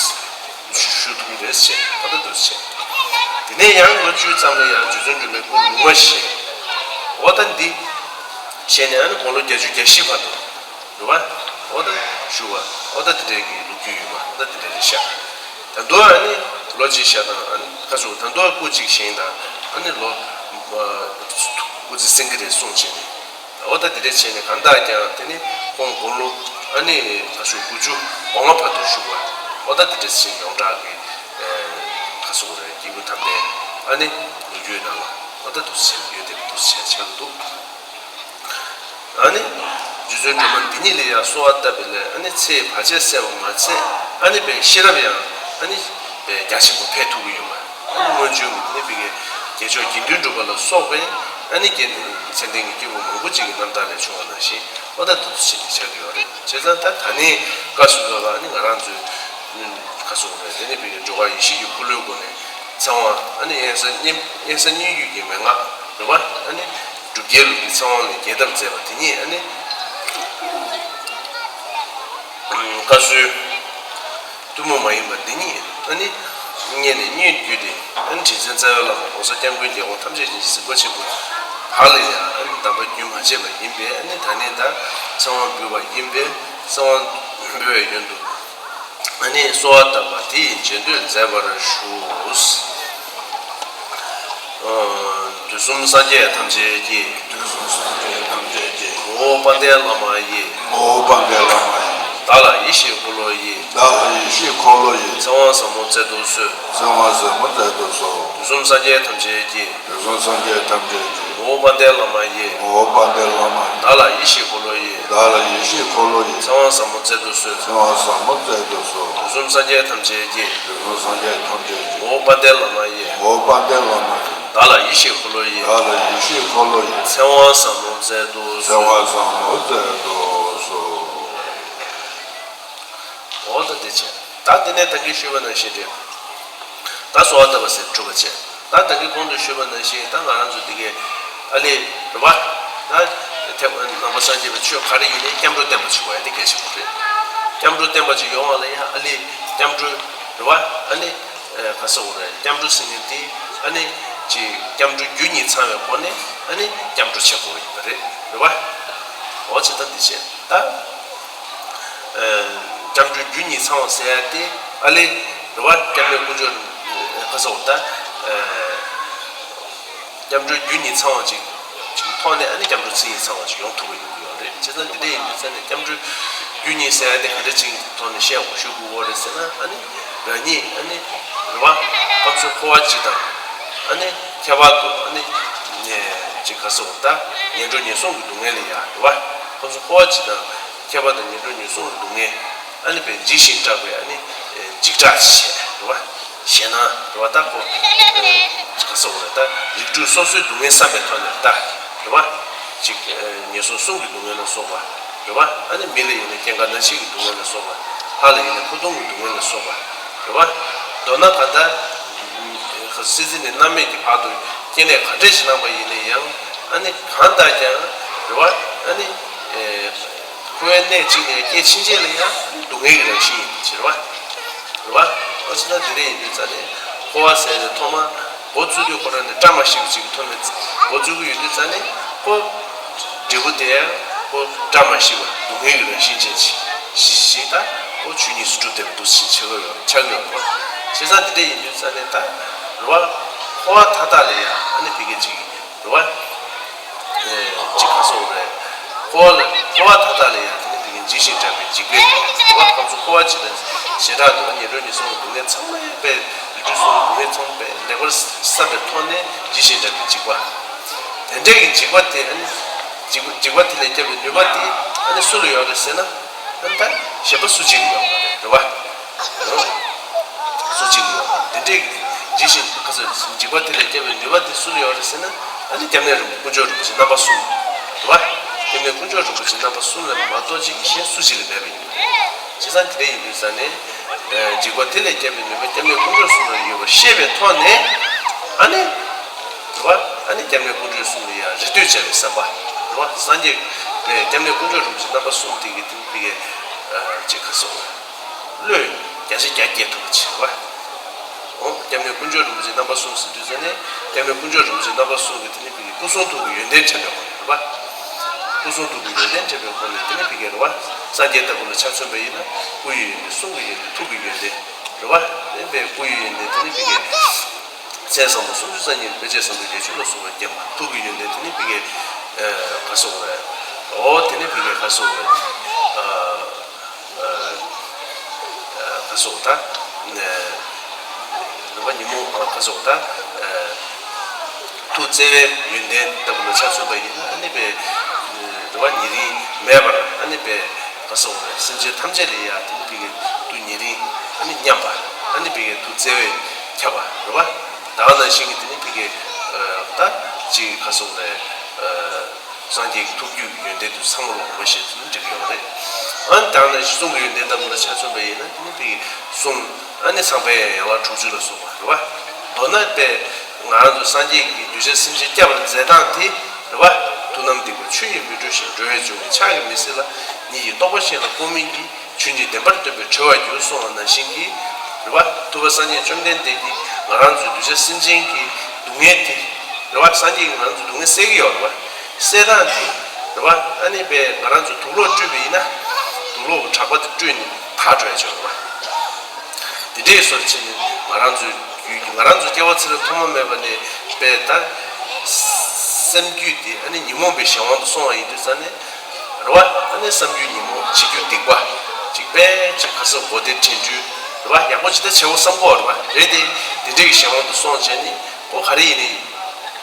བཞུགས་ཐུབ་རེད་ཅེས་ད་ལྟ་འདུག་ཟེར། དེ་ནས་ཡང་ལོ་བཅུའི་མཚམས་ལ་ཡང་རྗེ་བཙུན་སྒྲོལ་མའི་སྐུ་ལུང་མ་བཞེངས། འོ་ད་འདི་བཞེངས་ནས་ཨ་ནི་དགུང་ལོ་བརྒྱད་ཅུ་གྱ་བཞི་བར་དུ། རེད་བ། འོ་ད་ཞུ་བ། འོ་ད་དེ་འདྲའི་གི་ལོ་རྒྱུས་ཡོད་པ། འོ་ད་དེ་འདྲའི་རེད་ཤག་ད་དུང་ཨ་ནི་ལོ་གཅིག་ཤག་དང་། ཨ་ནི་ཁ་སུ་ད་དུང་སྐུ་གཅིག་བཞེངས་དང་། ཨ་ནི་ལོ་སྐུ་ཚེ་སྲིང་གི་རེད་གསུངས་བྱས་ནས། འོ་ད་དེ་འདྲ་བྱས་ནས་གང་ལྟར་ཀྱང་དེ་ནི་ཁོང་དགུང་ལོ་ཨ་ནི་ཁ་སུ་དགུ་བཅུ་གོ་ལྔ་བར་དུ་བཞུགས་པ། འོ་ད་དེ་འདྲ་བྱས་ཡོངས་གྲགས་ཀྱི་ཁ་སུ་རེད། སྐྱེས་བུ་དམ་པའི་ཨ་ནི་ལོ་རྒྱུས་ནང་ལ་འོ་ད་འདུག་སེ་ཡོད་དེ་འདུག་སེ་བྱས་འདུག་ཨ་ནི་རྗེ་བཙུན་སྒྲོལ་མ་འདི་ཉིད་ལ་ཡང་གསོལ་བ་བཏབ་པ་ལས་ཨ་ནི་ཚེ་བར་ཆད་སེལ་བ་མ་ཚད། ཨ་ནི་པའི་ཤེས་རབ་ཡང་ཨ་ནི་པའི་རྒྱ་ཆེན་པོ་འཕེལ་ཐུབ་ཀྱི་ཡོད་པ། ཨ་ནི་སྔོན་བྱོན་གྱི་ཨ་ནི་པའི་དགེ་ཆོས་དགེ་འདུན་གྲུབ་པ་ལ་སོགས་པའི་ཨ་ནི་དགེ་མཚན་ལྡན་གྱི་སྐྱེས་བུ་མང་པོ་ཅིག་གི་རྣམ་ཐར་ལས་བྱུང་བ་ནང་བཞིན་འོ་ད་འདུག་སེ་བྱས་ནས་ཆགས་ཀྱི་ཡོད་རེད། བྱས་ཙང་ད་ད་ནི་བཀའ་ཟུར་པ་ལ་ཨ་ནི་ང་རང་ཚོའི་ཁ་སོགས་རེད། དེ་ནི་པའི་སྒྲོལ་དཀར་ཡེ་ཤེས་ཀྱི་འཁོར་ལོའི་སྒོ་ནས་ཚེ་དབང་ཨ་ནི་དབེན་ས་སྙན་དབེན་ས་སྙན་བརྒྱུད་ཀྱི་མན་ངག་རེད་བ། ཨ་ནི་སྒྲུབ་བརྒྱད་ལུགས་ཀྱི་ཚེ་དབང་ལས་རྒྱས་བཏབ་མཛད་པ་དེ་ཉིད་ཨ་ནི་བཀའ་སྲོལ་ཐུན་མོང་མ་ཡིན་པ་འདི་ཉིད་ཨ་ནི་སྔོན་ནས་སྙན་བརྒྱུད་དེ། ཨ་ནི་རྗེ་བཙུན་རྩ་བའི་བླ་མ་༸གོང་ས་༸སྐྱབས་མགོན་རྒྱལ་དབང་ཐམས་ཅད་མཁྱེན་ཅིང་གཟིགས་པ་ཆེན་པོའི་བར་ལ་ཡང་ཨ་ནི་གདམས་པ་རྒྱུན་མ་ཆད་པ་ཡིན་པས། ཨ་ནི་ད་ནི་ད་ཚེ་དབང་འབུལ་བ་ཡིན་པས། ཚེ་དབང་འབུལ་བའི་ཡོན་དུ་ཨ་ནི་གསོལ་བ་བཏབ་པ་དེ་ཡི་རྗེས་ཟློས་མཛད་པར་ཞུ། དུས་གསུམ་སངས་རྒྱས་ཐམས་ཅད་ཀྱི། དུས་གསུམ་སངས་རྒྱས་ཐམས་ཅད་ཀྱི། ངོ་བོ་དཔལ་ལྡན་བླ་མ་ཡི། ངོ་བོ་དཔལ་ལྡན་བླ་མ་ཡི། བདག་ལ་ཡེ་ཤེས་འཁོར་ལོ་ཡི། བདག་ལ་ཡེ་ཤེས་འཁོར་ལོ་ཡི། ཚེ་དབང་ཟབ་མོ་སྩལ་དུ་གསོལ། ཚེ་དབང་ཟབ་མོ་སྩལ་དུ་གསོལ། དུས་གསུམ་སངས་རྒྱས་ཐམས་ཅད་ཀྱི། དུས་གསུམ་སངས་རྒྱས་ཐམས་ཅད་ཀྱི། ངོ་བོ་དཔལ་ལྡན་བླ་མ་ཡི། ངོ་བོ་དཔལ་ལྡན་བླ་མ་ཡི། བདག་ལ་ཡེ་ཤེས་འཁོར་ལོ་ཡི། བདག་ལ་ཡེ་ཤེས་འཁོར་ལོ་ཡི། ཚེ་དབང་ཟབ་མོ་སྩལ་དུ་གསོལ། ཚེ་དབང་ཟབ་མོ་སྩལ་དུ་གསོལ། དུས་གསུམ་སངས་རྒྱས་ཐམས་ཅད་ཀྱི། དུས་གསུམ་སངས་རྒྱས་ཐམས་ཅད་ཀྱི། ངོ་བོ་དཔལ་ལྡན་བླ་མ་ཡི། ངོ་བོ་དཔལ་ལྡན་བླ་མ་ཡི། བདག་ལ་ཡེ་ཤེས་འཁོར་ལོ་ཡི། བདག་ལ་ཡེ་ཤེས་འཁོར་ལོ་ཡི། ཚེ་དབང་ཟབ་མོ་སྩལ་དུ་གསོལ། ཚེ་དབང་ཟབ་མོ་སྩལ་དུ་གསོལ། འོ་ད་དེ་བྱས། ད་དེ་ནས་ད་གིན་ཞུས་པ་ནང་བཞིན་རེད། ད་གསོལ་བ་བཏབ་པ་ཟེར་གྲུབ་པ་བྱས། ད་ད་གིན་གོང་དུ་ཞུས་པ་ནང་བཞིན་ད་ང་རང་ཚོ་འདི་གའི་ཨ་ལེ་རེད་བ། ད་ཐེག་ནང་པ་སངས་རྒྱས་པའི་ཆོས་ག་རེ་ཡིན་ནའི་སྐྱབས་འགྲོ་བསྟེན་པ་ཞིག་དགོས་ཡ་དེ་གལ་ཆེན་པོ་རེད། སྐྱབས་འགྲོ་བསྟེན་པ་ཅིག་ཡོང་བ་ལ་ཡ་ཨ་ལེ་སྐྱབས་འགྲོ་རེད་བ། ཨ་ནི་ག་ས་འོ་རེད། སྐྱབས་འགྲོ་ཟེར་མཁན་དེ་ཨ་ནི་ཅིག་སྐྱབས་འགྲོ་རྒྱུ་གཉིས་ཚང་བའི་སྒོ་ནས་ཨ་ནི་སྐྱབས་འགྲོ་བྱེད་དགོས་ཡིན་པ་རེད། རེད་བ། འོ་ཅི་ད་འདི་བྱས། ད། སྐྱབས་འགྲོའི་རྒྱུ་གཉིས་ཚང་བ་ཟེར་ཡ་དེ་ཨ་ལེ་རེད་བ། སྐྱབས་གནས་དཀོན་མཆོག་ཁ་སོགས་ད། སྐྱབས་འགྲོའི་རྒྱུ་གཉིས་ཚང་བ་ཅིག་ཅིག་ཐོག་ནས་ཨ་ནི་སྐྱབས་འགྲོ་མཚན་ཉིད་ཚང་བ་ཅིག་ཡོང་ཐུབ་པ་ཡོང་གི་ཡོད་རེད། བྱས་ཙང་འདི་འདྲ་ཡིན་དུས་ཙང་ནས་སྐྱབས་འགྲོའི་རྒྱུ་གཉིས་ཟེར་ཡ་དེ་ག་འདྲ་ཅིག་ཐོག་ནས་བཤད་དགོས་ཞུ་དགོས་རེད་ཟེར་ན། ཨ་ནི་རང་ཉིད་ཨ་ནི། རེད་བ། ཁམས་གསུམ་འཁོར་བ་སྤྱི་དང་། ཨ་ནི་ཁྱད་པར་དུ་ཨ་ནི་ནས་ཅིག་ག་སོགས་ད་ངན་འགྲོ་ངན་སོང་གི་སྡུག་བསྔལ་ལ་ཡ་རེད་བ། ཁམས་གསུམ་འཁོར་བ་སྤྱི་དང་ཁྱད་པར་དུ་ངན་འགྲོ་ངན་སོང་གི་སྡུག་བསྔལ། ཨ་ནི་པའི་འཇིགས་ཤིང་སྐྲག་པའི་ཨ་ནི་འཇིགས་སྐྲག་ཅེས་བྱས་རེད་བ། ཞེད་སྣང་རེད་བ། ད་ཁོ་ག་སོགས་རེད། ད་རིགས་དྲུག་སོ་སོའི་སྡུག་བསྔལ་བསམ་པའི་ཐོག་ནས་ད་རེད་བ། ཅིག་ངན་སོང་གསུམ་གྱི་སྡུག་བསྔལ་ལ་སོགས་པ་རེད་བ། ཨ་ནི་མི་ལ་ཡིན་ན་སྐྱེ་རྒ་ན་འཆི་གི་སྡུག་བསྔལ་ལ་སོགས་པ། ལྷ་ལ་ཡིན་ན་འཁྲུལ་སྡོམ་གྱི་སྡུག་བསྔལ་ལ་སོགས་པ་རེད་བ། མདོར་ན་གང་ལྟར་སྲིད་རྩེ་ནས་མནར་མེད་ཀྱི་བར་དུ་སྐྱེ་གནས་ག་འདྲས་ཤིག་བླངས་པ་ཡིན་ན་ཡང་། ཨ་ནི་གང་ལྟར་ཀྱང་རེད་བ། ཨ་ནི་འཁོར་བའི་གནས་གཅིག་ནས་སྐྱེ་ཕྱིན་ཆད་ལ་ཡང་སྡུག་བསྔལ་གྱི་རང་བཞིན་ཡིན་པའི་ཕྱིར་བ། རེད་བ། ཨོ་ཙི་ན་དེ་འདྲ་ཡིན་དུས་ཙ་ནས་འཁོར་བ་ཟེར་ནས་ཐོག་མ་འགོ་བཙུགས་དུས་ཁོ་རང་ནས་བཀྲ་མ་ཤིས་པ་ཅིག་གི་ཐོག་ནས་འགོ་བཙུགས་ཀྱི་ཡོད་དུས་ཙ་ནས་ཁོ་འབྲས་བུ་དེ་ཡང་ཁོ་བཀྲ་མ་ཤིས་པ་སྡུག་བསྔལ་གྱི་རང་བཞིན་ཅན་ཅིག་ཞིག་ཞིག་ད་ཁོ་ཆོས་ཉིད་སུ་གྲུབ་བསྡད་པ་འདུག་ཟེར་ཆགས་ཀྱི་ཡོད་ཆགས་ཀྱི་ཡོད་རེད་བ། བྱས་ཙང་དེ་འདྲ་ཡིན་དུས་ཙ་ནས་ད་རེད་བ། འཁོར་བ་མཐའ་དག་ལ་ཡང་ཨ་ནི་ཕ་གི་ཅིག་རེད་བ། ཅིག་ག་སོགས་རེད། འཁོར་བ་ལ་འཁོར་བ་མཐའ་དག་ལ་ཡང་དེ་ནི་དེ་གའི་འཇིགས་ཤིང་སྐྲག་པའི་འཇིགས་པས་རེད་བ། ཁམས་གསུམ་འཁོར་བ་ཇི་ལྟར་ཞེ་དྲག་ཏུ་ངན་འགྲོ་ངན་སོང་གི་སྡུག་བསྔལ་ཚང་མ་པས་རིགས་དྲུག་གསུམ་གྱི་སྡུག་བསྔལ་ཚང་མ་པས་ལེགས་པར་བསམ་པའི་ཐོག་ནས་འཇིགས་ཤིང་སྐྲག་པའི་འཇིགས་པ། དེ་འདྲའི་གི་འཇིགས་པ་དེ་ཨ་ནི་འཇིགས་པ་འཇིགས་པ་དེ་ལས་སྐྱོབ་པའི་ནུས་པ་དེ་ཨ་ནི་སུ་ལ་ཡོད་རེད་ཟེར་ན། ཨ་ནི་ད་གཞན་པ་སུ་གཅིག་ལ་ཡོད་མ་རེད་རེད་བ། སུ་གཅིག་ལ་ཡོད་དེ་འདྲའི་འཇིགས་ཤིང་ཁ་སོ་འཇིགས་པ་དེ་ལས་སྐྱོབ་པའི་ནུས་པ་དེ་སུ་ལ་ཡོད་རེད་ཟེར་ན། ཨ་ནི་སྐྱབས་གནས་རིན་པོ་དཀོན་མཆོག་རིན་པོ་ཆེ་རྣམ་པ་གསུམ་རེད་བ། སྐྱབས་གནས་དཀོན་མཆོག་རིན་པོ་ཆེ་རྣམ་པ་གསུམ་ལས་མ་གཏོགས་ཅིག་གཞན་སུ་གཅིག་ལ་མེད་པ་ཡིན། བྱས་ཙང་དེ་འདྲ་ཡིན་དུས་ཙ་ནས། འཇིགས་པ་དེ་ལས་སྐྱོབ་པའི་ནུས་པ་སྐྱབས་གནས་དཀོན་མཆོག་གསུམ་ལ་ཡོད་པར་ཤེས་པའི་ཐོག་ནས། ཨ་ནི། རེད་བ། ཨ་ནི་སྐྱབས་གནས་དཀོན་མཆོག་གསུམ་ལ་ཡང་རེ་ལྟོས་བྱ་བའི་བསམ་པ། རེད་བ། སངས་རྒྱས་པའི་སྐྱབས་གནས་དཀོན་མཆོག་རིན་པོ་ཆེ་རྣམ་པ་གསུམ་དེ་གི་དེ་ནི་ཕ་གིའི། ཅིག་ག་སོགས། བློས་བརྒྱ་ཆ་བརྒྱ་སྐྱེ་ཐུབ་པ་བྱེད་པ། འོ་སྐྱབས་གནས་དཀོན་མཆོག་རིན་པོ་ཆེ་རྣམ་པ་གསུམ་ཟེར་དུས་ཙ་ནས་སྐྱབས་གནས་དཀོན་མཆོག་རིན་པོ་ཆེ་རྣམ་པ་གསུམ་གྱི་དེ་ནི་ཕ་གི་སྐུ་གསུང་ཐུགས་ཀྱི་ཡོན་ཏན་དྲན་པའི་སྒོ་ནས་རེད་པ། སྐུ་གསུང་ཐུགས་ཀྱི་ཡོན་ཏན་དྲན་པའི་སྒོ་ནས་དེ་ནི་ཕ་གི་རེད་པ། སངས་རྒྱས་ལྟ་བུ་ལ་ཆ་མཚོན་པ་ཡིན་ན་སྐུ་ཡི་ཡོན་ཏན་གསུང་གི་ཡོན་ཏན་ཐུགས་ཀྱི་ཡོན་ཏན་རེད་པ། དེ་ནི་ཕ་གི་སྐུ་ཡི་ཡོན་ཏན་དེ་ནི་ཕ་གི་མཚན་བཟང་པོ་སུམ་ཅུ་རྩ་གཉིས་དཔེ་བྱད་བཟང་པོ་བརྒྱད་ཅུ་ལ་སོགས་པ་བརྒྱན་པ་ཐུགས་ཀྱི་ཡོན་ཏན་དེ་ནི་ཕ་གི་ག་སོགས་རེད། འོ་དེ་ནི་ཕ་གི་ག་སོགས་རེད། ད་སོགས་ད། རེ་བ་ཉོན་མོངས་ཁ་སོགས་ད། ཐུགས་བརྩེ་བའི་ཡོན་ཏན་ལྟ་བུ་ལ་ཆ་མཚོན་པ་ཡིན་ན་ཨ་ནི་པའི། རེ་བ་ཉེ་རིང་མེད་པར་ཨ་ནི་པའི་ཁ་སོགས་རེ་སེམས་ཅན་ཐམས་ཅད་ལ་ཡ་དེ་ནི་ཕ་གི་ཐུགས་ཉེ་རིང་ཨ་ནི་མཉམ་པ་ཨ་ནི་ཕ་གི་ཐུགས་བརྩེ་བས་ཁྱབ་པ་རེ་བ། ད་ག་ནང་བཞིན་གྱི་དེ་ནི་ཕ་གི་ད་ཅིག་ཁ་སོགས་རེ། སངས་རྒྱས་ཀྱི་ཐུགས་རྒྱུད་ཀྱི་ཡོན་ཏན་དུ་ཚང་མ་ལོག་མ་ཞེས་ཚུལ་འགྲིག་ཡོད་རེད། ཨ་ནི་དེ་ནས་གསུང་གི་ཡོན་ཏན་ལྟ་བུ་ལ་ཆ་མཚོན་པ་ཡིན་ན་དེ་ནི་ཕ་གི་གསུང་ཨ་ནི་ཚངས་པའི་ཡན་ལག་དྲུག་ཅུ་ལ་སོགས་པ་རེད་བ། མདོར་ན་དཔེ་ང་རང་ཚོ་སངས་རྒྱས་ཀྱིས་གདུལ་བྱ་སེམས་ཅན་སྐྱོབ་པར་མཛད་སྟངས་དེ་རེད་བ། ཐུབ་རྣམས་སྡིག་པ་ཆུ་ཡིས་མི་འཁྲུ་ཞིང་། འགྲོ་བའི་འབྱུང་བའི་ཕྱག་གིས་མི་སེལ་ལ། ཉིད་ཀྱི་རྟོགས་པ་གཞན་ལ་སྤོང་མིན་གྱི། ཆོས་ཉིད་བདེན་པར་སྟོན་པས་གྲོལ་བར་འགྱུར་གསུངས་པ་ནང་བཞིན་གྱི། རེད་བ། ཐུབ་པ་སངས་རྒྱས་བཅོམ་ལྡན་འདས་ཀྱིས་ང་རང་ཚོའི་གདུལ་བྱ་སེམས་ཅན་གྱི་སྡུག་བསྔལ་དེ། རེད་བ། སངས་རྒྱས་ཀྱིས་ང་རང་ཚོའི་སྡུག་བསྔལ་སེལ་གྱི་ཡོད་རེད་བ། སེལ་སྟངས་དེ། རེད་བ། ཨ་ནི་པས་ང་རང་ཚོའི་དུག་ལོག་བཀྲུས་པ་ཡིན་ན། དུག་ལོག་གི་དྲེག་པ་དེ་བཀྲུས་ནས་དག་འགྲོ་ཡ་ཅིག་ཡོད་རེད་བ། དེ་འདྲའི་བཟོ་བྱས་ནས་ང་རང་ཚོའི་རྒྱུད་ང་རང་ཚོ་སྐྱེ་བ་ཕྱི་མ་ཐོག་མ་མེད་པ་ནས་པས་ད། སེམས་རྒྱུད་དེ་ཨ་ནི་ཉོན་མོངས་པའི་གཞན་དབང་དུ་སོང་བ་ཡིན་དུས་ཙང་ནས། རེད་བ། ཨ་ནི་བསམ་རྒྱུད་ཉོན་མོངས། བྱེད་རྒྱུད་སྡིག་པ། ཅིག་པས་ཅིག་ཁ་སང་མགོ་བདེ་དྲན་འཕྲུལ། རེད་བ། ཡག་པོ་ཅིག་ད་བྱེད་འོ་བསམ་གོ་རེད་བ། རེད་དེ། དེ་འདྲའི་གི་གཞན་དབང་དུ་སོང་བྱས་ནས་ཁོ་ག་རེ་ཡིན་ནའི་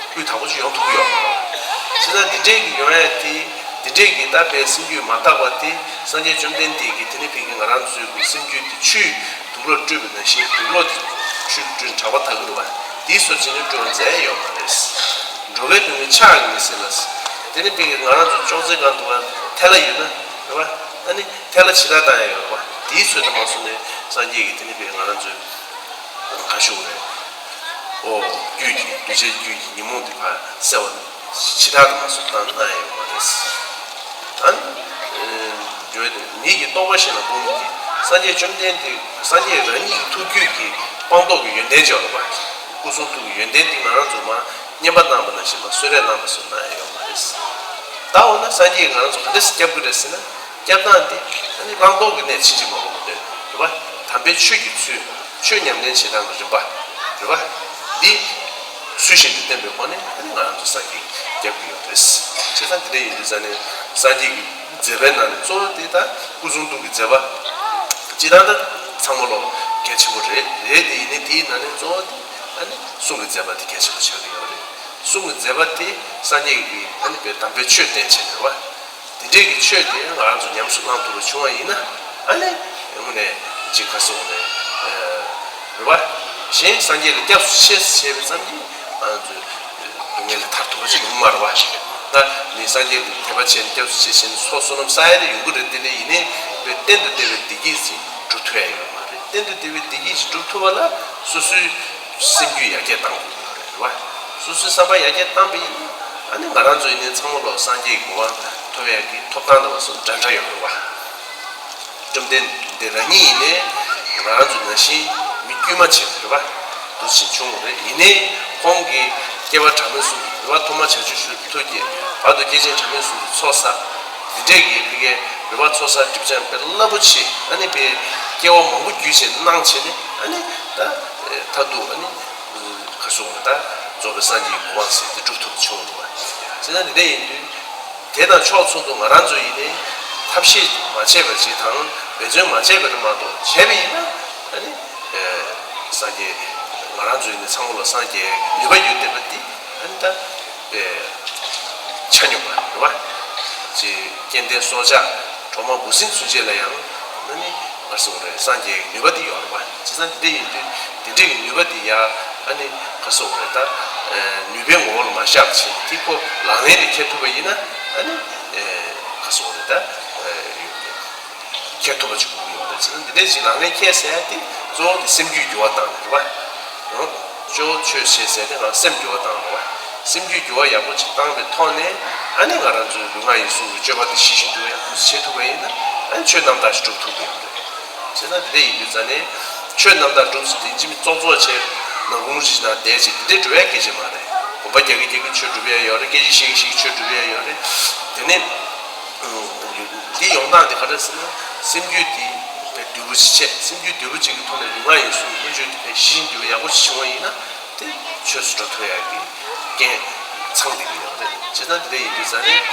སྤུས་དག་པོ་ཅིག་ཡོང་ཐུབ་ཀྱི་ཡོད་མ་རེད་བ། བྱས་ཙང་དེ་འདྲའི་གི་ཡོང་ཡ་དེ། དེ་འདྲའི་གི་ད་པའི་སེམས་རྒྱུད་མ་དག་པ་དེ་སངས་རྒྱས་བཅོམ་ལྡན་འདས་ཀྱིས་དེ་ནི་ཕ་གི་ང་རང་ཚོའི་གི་སེམས་རྒྱུད་དེ་ཆུས་དུག་ལོག་བཀྲུས་པ་ནང་བཞིན་དུག་ལོག་དེ་ཆུས་བཀྲུས་དྲེག་པ་དག་གི་རེད་བ། དེའི་བཟོ་བྱས་ནས་བཀྲུ་བ་མཛད་ཡོད་མ་རེད། འགྲོ་བའི་སྡུག་བསྔལ་ཕྱག་གིས་མི་སེལ་ལ། དེ་ནི་ཕ་གི་ང་རང་ཚོ་ཅོག་ཙེ་སྒང་དུ་བ་ཐལ་བ་ཡོད་ན་རེད་བ། ཨ་ནི་ཐལ་བ་ཕྱི་དག་བཏང་ཡ་ཡོད་རེད་བ། དེའི་ཚོད་དུ་མ་སོང་ནས་སངས་རྒྱས་ཀྱིས་དེ་ནི་ཕ་གི་ང་རང་ཚོའི་ཁ་ཤུགས་རེད། ཨོ། རྒྱུད་ཀྱི་གདུལ་བྱའི་རྒྱུད་ཀྱི་ཉོན་མོངས་དེ་ཕར་སེལ་བ་ཕྱི་དག་ཏུ་མ་སོང་བཏང་གནང་ཡ་ཡོད་མ་རེད། ཨ་ནི། འགྲོ་བའི་ཉིད་ཀྱི་རྟོགས་པ་གཞན་ལ་སྤོང་མིན་གྱི། སངས་རྒྱས་བཅོམ་ལྡན་འདས་སངས་རྒྱས་རང་ཉིད་ཀྱི་ཐུགས་རྒྱུད་ཀྱི་སྤངས་རྟོགས་ཀྱི་ཡོན་ཏན་སྦྱོར་བ། སྐུ་གསུང་ཐུགས་ཀྱི་ཡོན་ཏན་འདི་ང་རང་ཚོ་མ་བསྙེན་པ་གནང་བ་ནང་བཞིན་མ་གསོལ་རས་གནང་བ་སོགས་གནང་ཡ་ཡོད་མ་རེད། ད་འོ་ན་སངས་རྒྱས་ང་རང་ཚོ་ག་འདྲ་སེ་སྐྱབས་ཀྱི་རེད་ཟེར་ན། སྐྱབས་སྟངས་དེ་ཨ་ནི་བླང་དོར་གྱི་གནས་ཕྱིན་ཅི་མ་ལོག་པ་སྟོན་རེད་བ། དམ་པའི་ཆོས་ཀྱི་ཚུལ། ཆོས་ཉམས་ལེན་བྱེད་སྟངས་ཀྱི་རིམ་པ་རེད་བ། འདི་ཚུལ་བཞིན་དུ་བསྟན་པའི་སྒོ་ནས་ཨ་ནི་ང་རང་ཚོ་སངས་རྒྱས་སྐྱབས་ཀྱི་ཡོད་རེད། བྱས་ཙང་དེ་འདྲ་ཡིན་དུས་ཙང་ནས་སངས་རྒྱས་ཀྱི་མཛད་པའི་ནང་ནས་གཙོ་བོ་དེ་ད་སྐུ་གསུང་ཐུགས་ཀྱི་མཛད་པ། སྤྱིར་བཏང་ད་ཚང་མ་ལོ་རྒྱ་ ཆེན་པོ་རེད། རེད་དེ་ཡིན་ནའི་དེའི་ནང་ནས་གཙོ་བོ་དེ་ཨ་ནི་གསུང་གི་མཛད་པ་དེ་གལ་ཆེན་པོ་ཆགས་ཀྱི་ཡོད་རེད། གསུང་གི་མཛད་པ་དེ་སངས་རྒྱས་ཀྱི་ཨ་ནི་དཔེ་དམ་པའི་ཆོས་བསྟན་བྱས་རེད་བ། དེ་འདྲའི་གི་ཆོས་དེ་ང་རང་ཚོ་ཉམས་སུ་བླང་ཐུབ་པ་བྱུང་བ་ཡིན་ན་ཨ་ནི་དངོས་གནས་ཅིག་ག་སོང་ནས་རེད་བ། གཞན་སངས་རྒྱས་ལ་སྐྱབས་སུ་མཆི་ཞེས་པའི་ཙམ་གྱིས་ང་རང་ཚོའི་སྡུག་བསྔལ་ལས་ཐར་ཐུབ་པ་ཅིག་ཡོང་མ་རེད་བ། ད་ནི་སངས་རྒྱས་ལ་དད་པ་བྱས་ནས་སྐྱབས་སུ་མཆི་ཞེས་ནས་སོ་བསོད་ནམས་བསགས་ཡ་དེ་ཡོང་གི་རེད། དེ་ལས་ཡིན་ནའི་དཔེ་གཏན་དུ་བདེ་བའི་བདེ་སྐྱིད་ཅིག་སྒྲུབ་ཐུབ་ཡ་ཡོད་མ་རེད། གཏན་དུ་བདེ་བའི་བདེ་སྐྱིད་ཅིག་སྒྲུབ་ཐུབ་པ་ལ་སོ་སོའི་སེམས་རྒྱུད་ཡར་རྒྱས་གཏང་དགོས་ཀྱི་ཡོད་རེད་བ། སོ་སོའི་བསམ་པ་ཡར་རྒྱས་བཏང་པ་ཡིན་ན་ཨ་ནི་ང་རང་ཚོ་ཡིན་ནའི་ཚང་མ་ལོ་སངས་རྒྱས་ཀྱི་གོ་འཕང་ཐོབ་ཡག་གི་ཐོབ་ཐང་དང་བ་སོགས་འདྲ་འདྲ་ཡོད་རེད་བ། བཅོམ་ལྡན་འདས་རང་ཉིད་ཡིན་ནའི་ང་རང་ཚོ་ནང་བཞིན་མི་དཀྱུས་མ་ཆེ་བ་རེད་བ། འདུ་ཞིང་ཆུང་བ་རེད། ཡིན་ནའི་ཁོང་གི་སྐྱེ་བ་གྲངས་མེད་གསུམ་རེད་བ། ཐོག་མར་བྱང་ཆུབ་ཤིན་ཏུ་ཐུགས་བསྐྱེད། བར་དུ་སྐྱེས་ཆེན་གྲངས་མེད་གསུམ་གྱི་ཚོགས་བསགས། འདི་འདྲས་ཀྱི་ཕ་གིའི་རེ་བ་ཚོགས་བསགས་སྒྲིབ་སྦྱང་དཔེ་རླབས་པོ་ཆེ་ཨ་ནི་དཔེ་སྐྱེ་བ་མང་པོ་བརྒྱུད་བྱས་གནང་བྱས་ནས་ཨ་ནི་ད་མཐར་ཐུག་ཨ་ནི་ག་སོང་བ་ད་རྫོགས་པའི་སངས་རྒྱས་ཀྱི་གོ་འཕང་ཟེར་དེ་སྒྲུབ་ཐུབ་པ་བྱུང་འདུག་བ། བྱས་ན་འདི་འདྲས་ཡིན་དུས་དེ་དང་ཕྱོགས་མཚུངས་སུ་ང་རང་ཚོ་ཡིན་ནའི་ཐབས་ཤེས་མ་བྱས་པ་ཅིག་དང་འབད་བརྩོན་མ་བྱས་པ་རེད་མ་གཏོགས་བྱས་པ་ཡིན་ན་ཨ་ནི་སངས་རྒྱས་ང་རང་ཚོ་ཡིན་ནའི་ཚང་མ་ལ་སངས་རྒྱས་ནུས་པ་ཡོད་བསྡད་པ་འདི་ཨ་ནི་ད། པའི་ཆ་སྙོམས་པ་རེད་བ། ཅེས་སྐལ་ལྡན་སྲོག་ཆགས་གྲོག་མ་འབུ་སྲིན་ཚུན་ཆད་ལ་ཡང་ཨ་ནི་ང་སོང་རེད། སངས་རྒྱས་ནུས་པ་དེ་ཡོད་རེད་བ། བྱས་ཙང་དེ་འདྲ་ཡིན་དུས་དེ་འདྲའི་ནུས་པ་དེ་ཡ་ཨ་ནི་ང་སོང་རེད་ད། ནུས་པའི་ངོ་བོར་མ་བཞག་བྱས་དེ་ཁོ་ལག་ལེན་དུ་འཁྱེར་ཐུབ་པ་ཡིན་ན་ཨ་ནི་ང་སོང་རེད་ད། འཁྱེར་ཐུབ་པ་ཅིག་དགོས་ཀྱི་ཡོད་རེད། བྱས་ན་འདི་འདྲའི་ཅིག་ལག་ལེན་འཁྱེར་ཟེར་ཡ་དེ་གཙོ་བོ་དེ་སེམས་རྒྱུད་འགྱུར་བ་བཏང་ནས་རེད་བ། ཨང་། གཙོ་བོ་ཆོས་བྱེད་ཟེར་དེ་ང་སེམས་འགྱུར་བ་བཏང་རེད་བ། སེམས་རྒྱུད་འགྱུར་བ་ཡག་པོ་ཅིག་བཏང་བའི་ཐོག་ནས་ཨ་ནི་ང་རང་ཚོའི་ལུས་ངག་ཡིད་གསུམ་གྱི་སྤྱོད་པ་དེ་ཞི་ཞིང་དུལ་བ་ཡག་པོ་ཅིག་བྱེད་ཐུབ་པ་ཡིན་ན་ཨ་ནི་ཆོས་རྣམ་དག་ཅིག་སྒྲུབ་ཐུབ་ཀྱི་ཡོད་རེད། བྱས་ན་འདི་འདྲ་ཡིན་དུས་ཙང་ནས་ཆོས་རྣམ་དག་སྒྲུབ་ཟེར་དེ་ཡིན་གཅིག་མིན་ཙོག་ཙོག་བྱས་ནང་ཁུང་རིགས་ནང་བསྡད་ཅིག་འདི་འདྲའི་འགྲོ་ཡ་སྐད་ཆ་མ་རེད། སྒོམ་པ་རྒྱག་གི་རྒྱག་གི་ཆོས་སྒྲུབ་ཡ་ཡོད་རེད། སྐད་ཆ་བཤད་གི་བཤད་གི་ཆོས་སྒྲུབ་ཡ་ཡོད་རེད། དེ་ནས། འདི་ཡོང་སྟངས་འདི་ག་རེ་ཟེར་ན་སེམས་རྒྱུད་འདི་དཔེ་དུལ་པོ་ཅིག་བྱས། སེམས་རྒྱུད་དུལ་པོ་ཅིག་གི་ཐོག་ནས་ལུས་ངག་ཡིད་གསུམ་ཀུན་སྤྱོད་འདི་དཔེ་ཞི་ཞིང་དུལ་བ་ཡག་པོ་ཅིག་བྱུང་བ་ཡིན་ན་དེ་ཆོས་སུ་འགྲོ་ཐུབ་ཡག་གི་རྐྱེན་ཚང་བསྡད་ཀྱི་ཡོད་རེད། བྱས་ཙང་འདི་འདྲ་ཡིན་དུས་ཙང་ནས་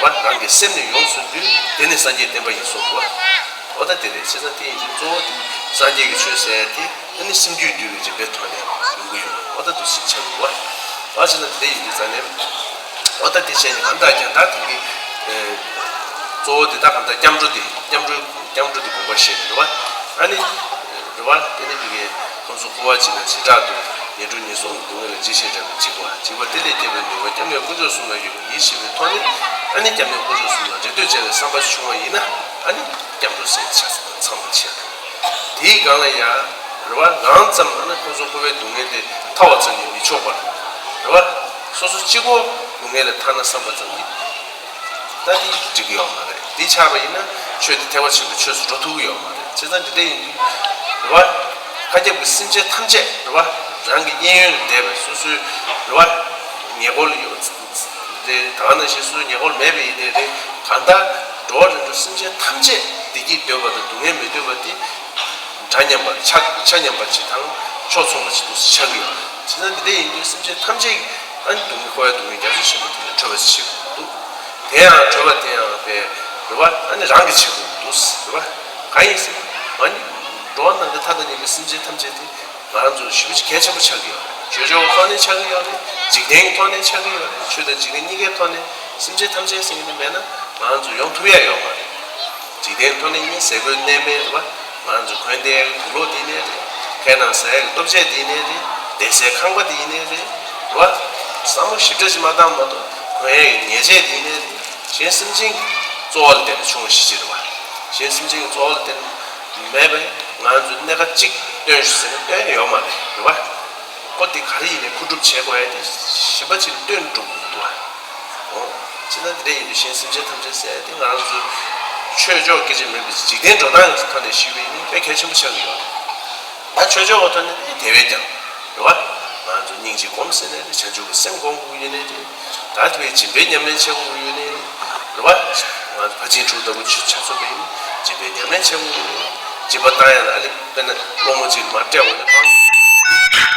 རེད་བ། རང་གི་སེམས་ནི་ཡོངས་སུ་འདུལ། དེ་ནི་སངས་རྒྱས་བསྟན་པ་ཡིན་གསུངས་པ། འོ་ད་དེ་རེད། བྱས་ཙང་དེ་ཡིན་དུས་གཙོ་བོ་དེ་སངས་རྒྱས་ཀྱི་ཆོས་ཟེར་ཡག་དེ། ཨ་ནི་སེམས་རྒྱུད་འདུལ་བའི་རིམ་པའི་ཐོག་ནས་ཡོང་གི་ཡོད། ཨོ་ད་འདུ་ཤེས་ཆགས་དགོས་པ། ཨ་ཅེ་ན་དེ་ཡིན་དུས་ཙང་ནས་ཨོ་ད་དེ་བྱས་ནས་གང་ལྟར་ཀྱང་ད་དེང་གི་གཙོ་བོ་དེ་ད་གང་ལྟར་སྐྱབས་འགྲོ་དེ་སྐྱབས་འགྲོ་སྐྱབས་འགྲོ་དེ་དགོངས་པ་བཞེས་ནས་རེད་བ། ཨ་ནི་རེད་བ། དེ་ནི་དེ་གའི་ཁོང་ཚོ་འཁོར་བ་འཇིག་ན་བྱེ་བྲག་ཏུ་ངན་འགྲོར་ངན་སོང་གི་སྡུག་བསྔལ་ལ་ཇི་ཞིག་འདྲ་བའི་འཇིགས་པ་འཇིགས་པ་དེ་ལས་སྐྱོབ་པའི་ནུས་པ་སྐྱབས་གནས་དཀོན་མཆོག་གསུམ་ལ་ཡོད་པའི་ཡིད་ཆེས་པའི་ཐོག་ནས་ཨ་ནི་སྐྱབས་གནས་དཀོན་མཆོག་གསུམ་ལ་རེ་ལྟོས་བྱས་པའི་བསམ་པ་བྱུང་བ་ཡིན་ན་ཨ་ནི་སྐྱབས་འགྲོ་ཟེར་ཆ་ཚང་མ་བྱེད། དེའི་སྒང་ལ་ཡང་རེ་བ་རང་ཙམ་ཨ་ནི་ཁོ་ཚོ་འཁོར་བའི་སྡུག་བསྔལ་དེ་ཐར་བ་ཙམ་གྱིས་མི་ཆོག་པར་རེ་བ་སོ་སོ་གཅིག་པོ་སྡུག་བསྔལ་ལས་ཐར་ན་བསམ་པ་ཙམ་གྱིས་ད་དེ་འགྲིག་གི་ཡོད་མ་རེད། དེ་ཆགས་པ་ཡིན་ན་ཆོས་དེ་ཐེག་པ་ཆེན་པོའི་ཆོས་སུ་འགྲོ་ཐུབ་ཀྱི་ཡོད་མ་རེད། བྱས་ཙང་འདི་འདྲ་ཡིན་དུས་རེ་བ་མཁའ་ཁྱབ་ཀྱི་སེམས་ཅན་ཐམས་ཅད་རེ་བ་རང་གི་གཡས་གཡོན་ལ་བསྡད་པའི་སོ་སོའི་རེ་བ་ཉེ་འཁོར་ལ་ཡོད། རེད། ད་ག་ནང་བཞིན་སུ་ཉེ་འཁོར་མེད་པ་ཡིན་ནའི་རེད། གང་ལྟར་འགྲོ་བ་རིགས་དྲུག་སེམས་ཅན་ཐམས་ཅད་བདེ་སྐྱིད་འདོད་པ་དང་སྡུག་བསྔལ་མི་འདོད་པ་དེ་འདྲ་མཉམ་པ་ཆ་ཆ་མཉམ་པ་ཅིག་དང་ཕྱོགས་མཚུངས་པ་ཅིག་ཏུ་ཆགས་ཀྱི་ཡོད་རེད། བྱས་ན་འདི་འདྲ་ཡིན་དུས་སེམས་ཅན་ཐམས་ཅད་ཀྱིས་ཨ་ནི་སྡུག་བསྔལ་འཁོར་བའི་སྡུག་བསྔལ་རྒྱ་མཚོ་ཆེན་པོ་དེ་ལས་གྲོལ་བ་ཞིག་བྱེད་དགོས་འདུག་དེ་ཡང་གྲོལ་བ་དེ་ཡང་དཔེ་རེད་བ། ཨ་ནི་རང་གིས་བྱེད་དགོས་འདུག་རེད་བ། གང་ཡིན་ཟེར་ན་ང་ནི་འགྲོ་བ་ནམ་མཁའི་མཐའ་དང་མཉམ་པའི་སེམས་ཅན་ཐམས་ཅད་དེ། ང་རང་ཚོར་ཞེ་པོ་ཅིག་གལ་ཆེན་པོ་ཆགས་ཀྱི་ཡོད་རེད། ཆོས་ཕྱོགས་ཐོག་ནས་ཆགས་ཀྱི་ཡོད་རེད། འཇིག་རྟེན་གྱི་ཐོག་ནས་ཆགས་ཀྱི་ཡོད་རེད། ཆོས་དང་འཇིག་རྟེན་གཉིས་ཀའི་ཐོག་ནས་སེམས་ཅན་ཐམས་ཅད་ཟེར་མཁན་དེ་མེད་ན་ང་རང་ཚོ་ཡོང་ཐུབ་ཡ་ཡོད་མ་རེད། འཇིག་རྟེན་ཐོག་ནས་ནི་ཟས་གོས་གནས་མལ་རེད་བ། ང་རང་ཚོ་གོན་བསྡད་ཡག་དུག་ལོག་དེ་ཡིན་ནའི་རེད། ཁའི་ནང་ཟ་ཡག་གི་ལྟོ་ཆས་དེ་ཡིན་ནའི་རེད། བསྡད་སའི་ཁང་པ་དེ་ཡིན་ནའི་རེད། རེད་བ། བསམ་བློ་ཞིབ་ཕྲ་ཅིག་མ་བཏང་མ་གཏོགས་གོན་ཡག་གི་ཉལ་ཆས་དེ་ཡིན་ནའི་རེད། གཞན་སེམས་ཅན་གྱི་གཙོ་བོ་ལ་བརྟེན་ནས་བྱུང་བ་ཞིག་ཅིག་རེད་བ། གཞན་སེམས་ཅན་གྱི་གཙོ་བོ་ལ་བརྟེན་ནས་མེད་པས་ང་ཚོས་གནད་འགག་གཅིག་སྟོན་ཞུ་ཟེར་ན་སྟོན་ཡ་ཡོད་མ་རེད། རེད་བ། ཁོ་དེ་ག་རེ་ཡིན་ནའི་མཁོ་སྒྲུབ་བྱེད་དགོས་ཡ་དེ་གཞན་པ་ཅིག་ལ་སྟོན་འགྲོ་དགོས་འདུག་བ། འོ། བྱས་ན་དེ་འདྲ་ཡིན་དུས་གཞན་སེམས་ཅན་ཐམས་ཅད་ཟེར་ཡ་དེ་ང་རང་ཚོའི་ཆོས་ཕྱོགས་སྐད་ཆ་མིན་པའི་འཇིག་རྟེན་འགྲོ་སྟངས་ཀྱི་ཐོག་ནས་ཞུས་པ་ཡིན་ན་དཔེ་གལ་ཆེན་པོ་ཆགས་ཀྱི་ཡོད་རེད། ད་ཆོས་ཕྱོགས་ཀྱི་ཐོག་ནས་དེ་བས་ཀྱང་། རེད་བ། ང་ཚོ་སྙིང་རྗེ་སྒོམ་ཟེར་ནའི་རེད། བྱང་ཆུབ་ཀྱི་སེམས་སྒོམ་དགོས་ཡོད་ནའི་རེད། ད་དེ་བས་སྦྱིན་པའི་ཉམས་ལེན་བྱེད་དགོས་ཡོད་ནའི་རེད། རེད་བ། ང་ཚོ་ཕར་ཕྱིན་དྲུག་ལྟ་བུ་ཆོས་ཆ་མཚོན་པ་ཡིན་ན་སྦྱིན་པའི་ཉམས་ལེན་བྱེད་དགོས་ཡོད་ནའི་རེད། སྦྱིན་པ་བཏང་ཡ་ལ་ཨ་ལི་དཔེར་ན་སློང་མོ་ཅིག་མར་སྤྲད་འོང་ན་ཕངས།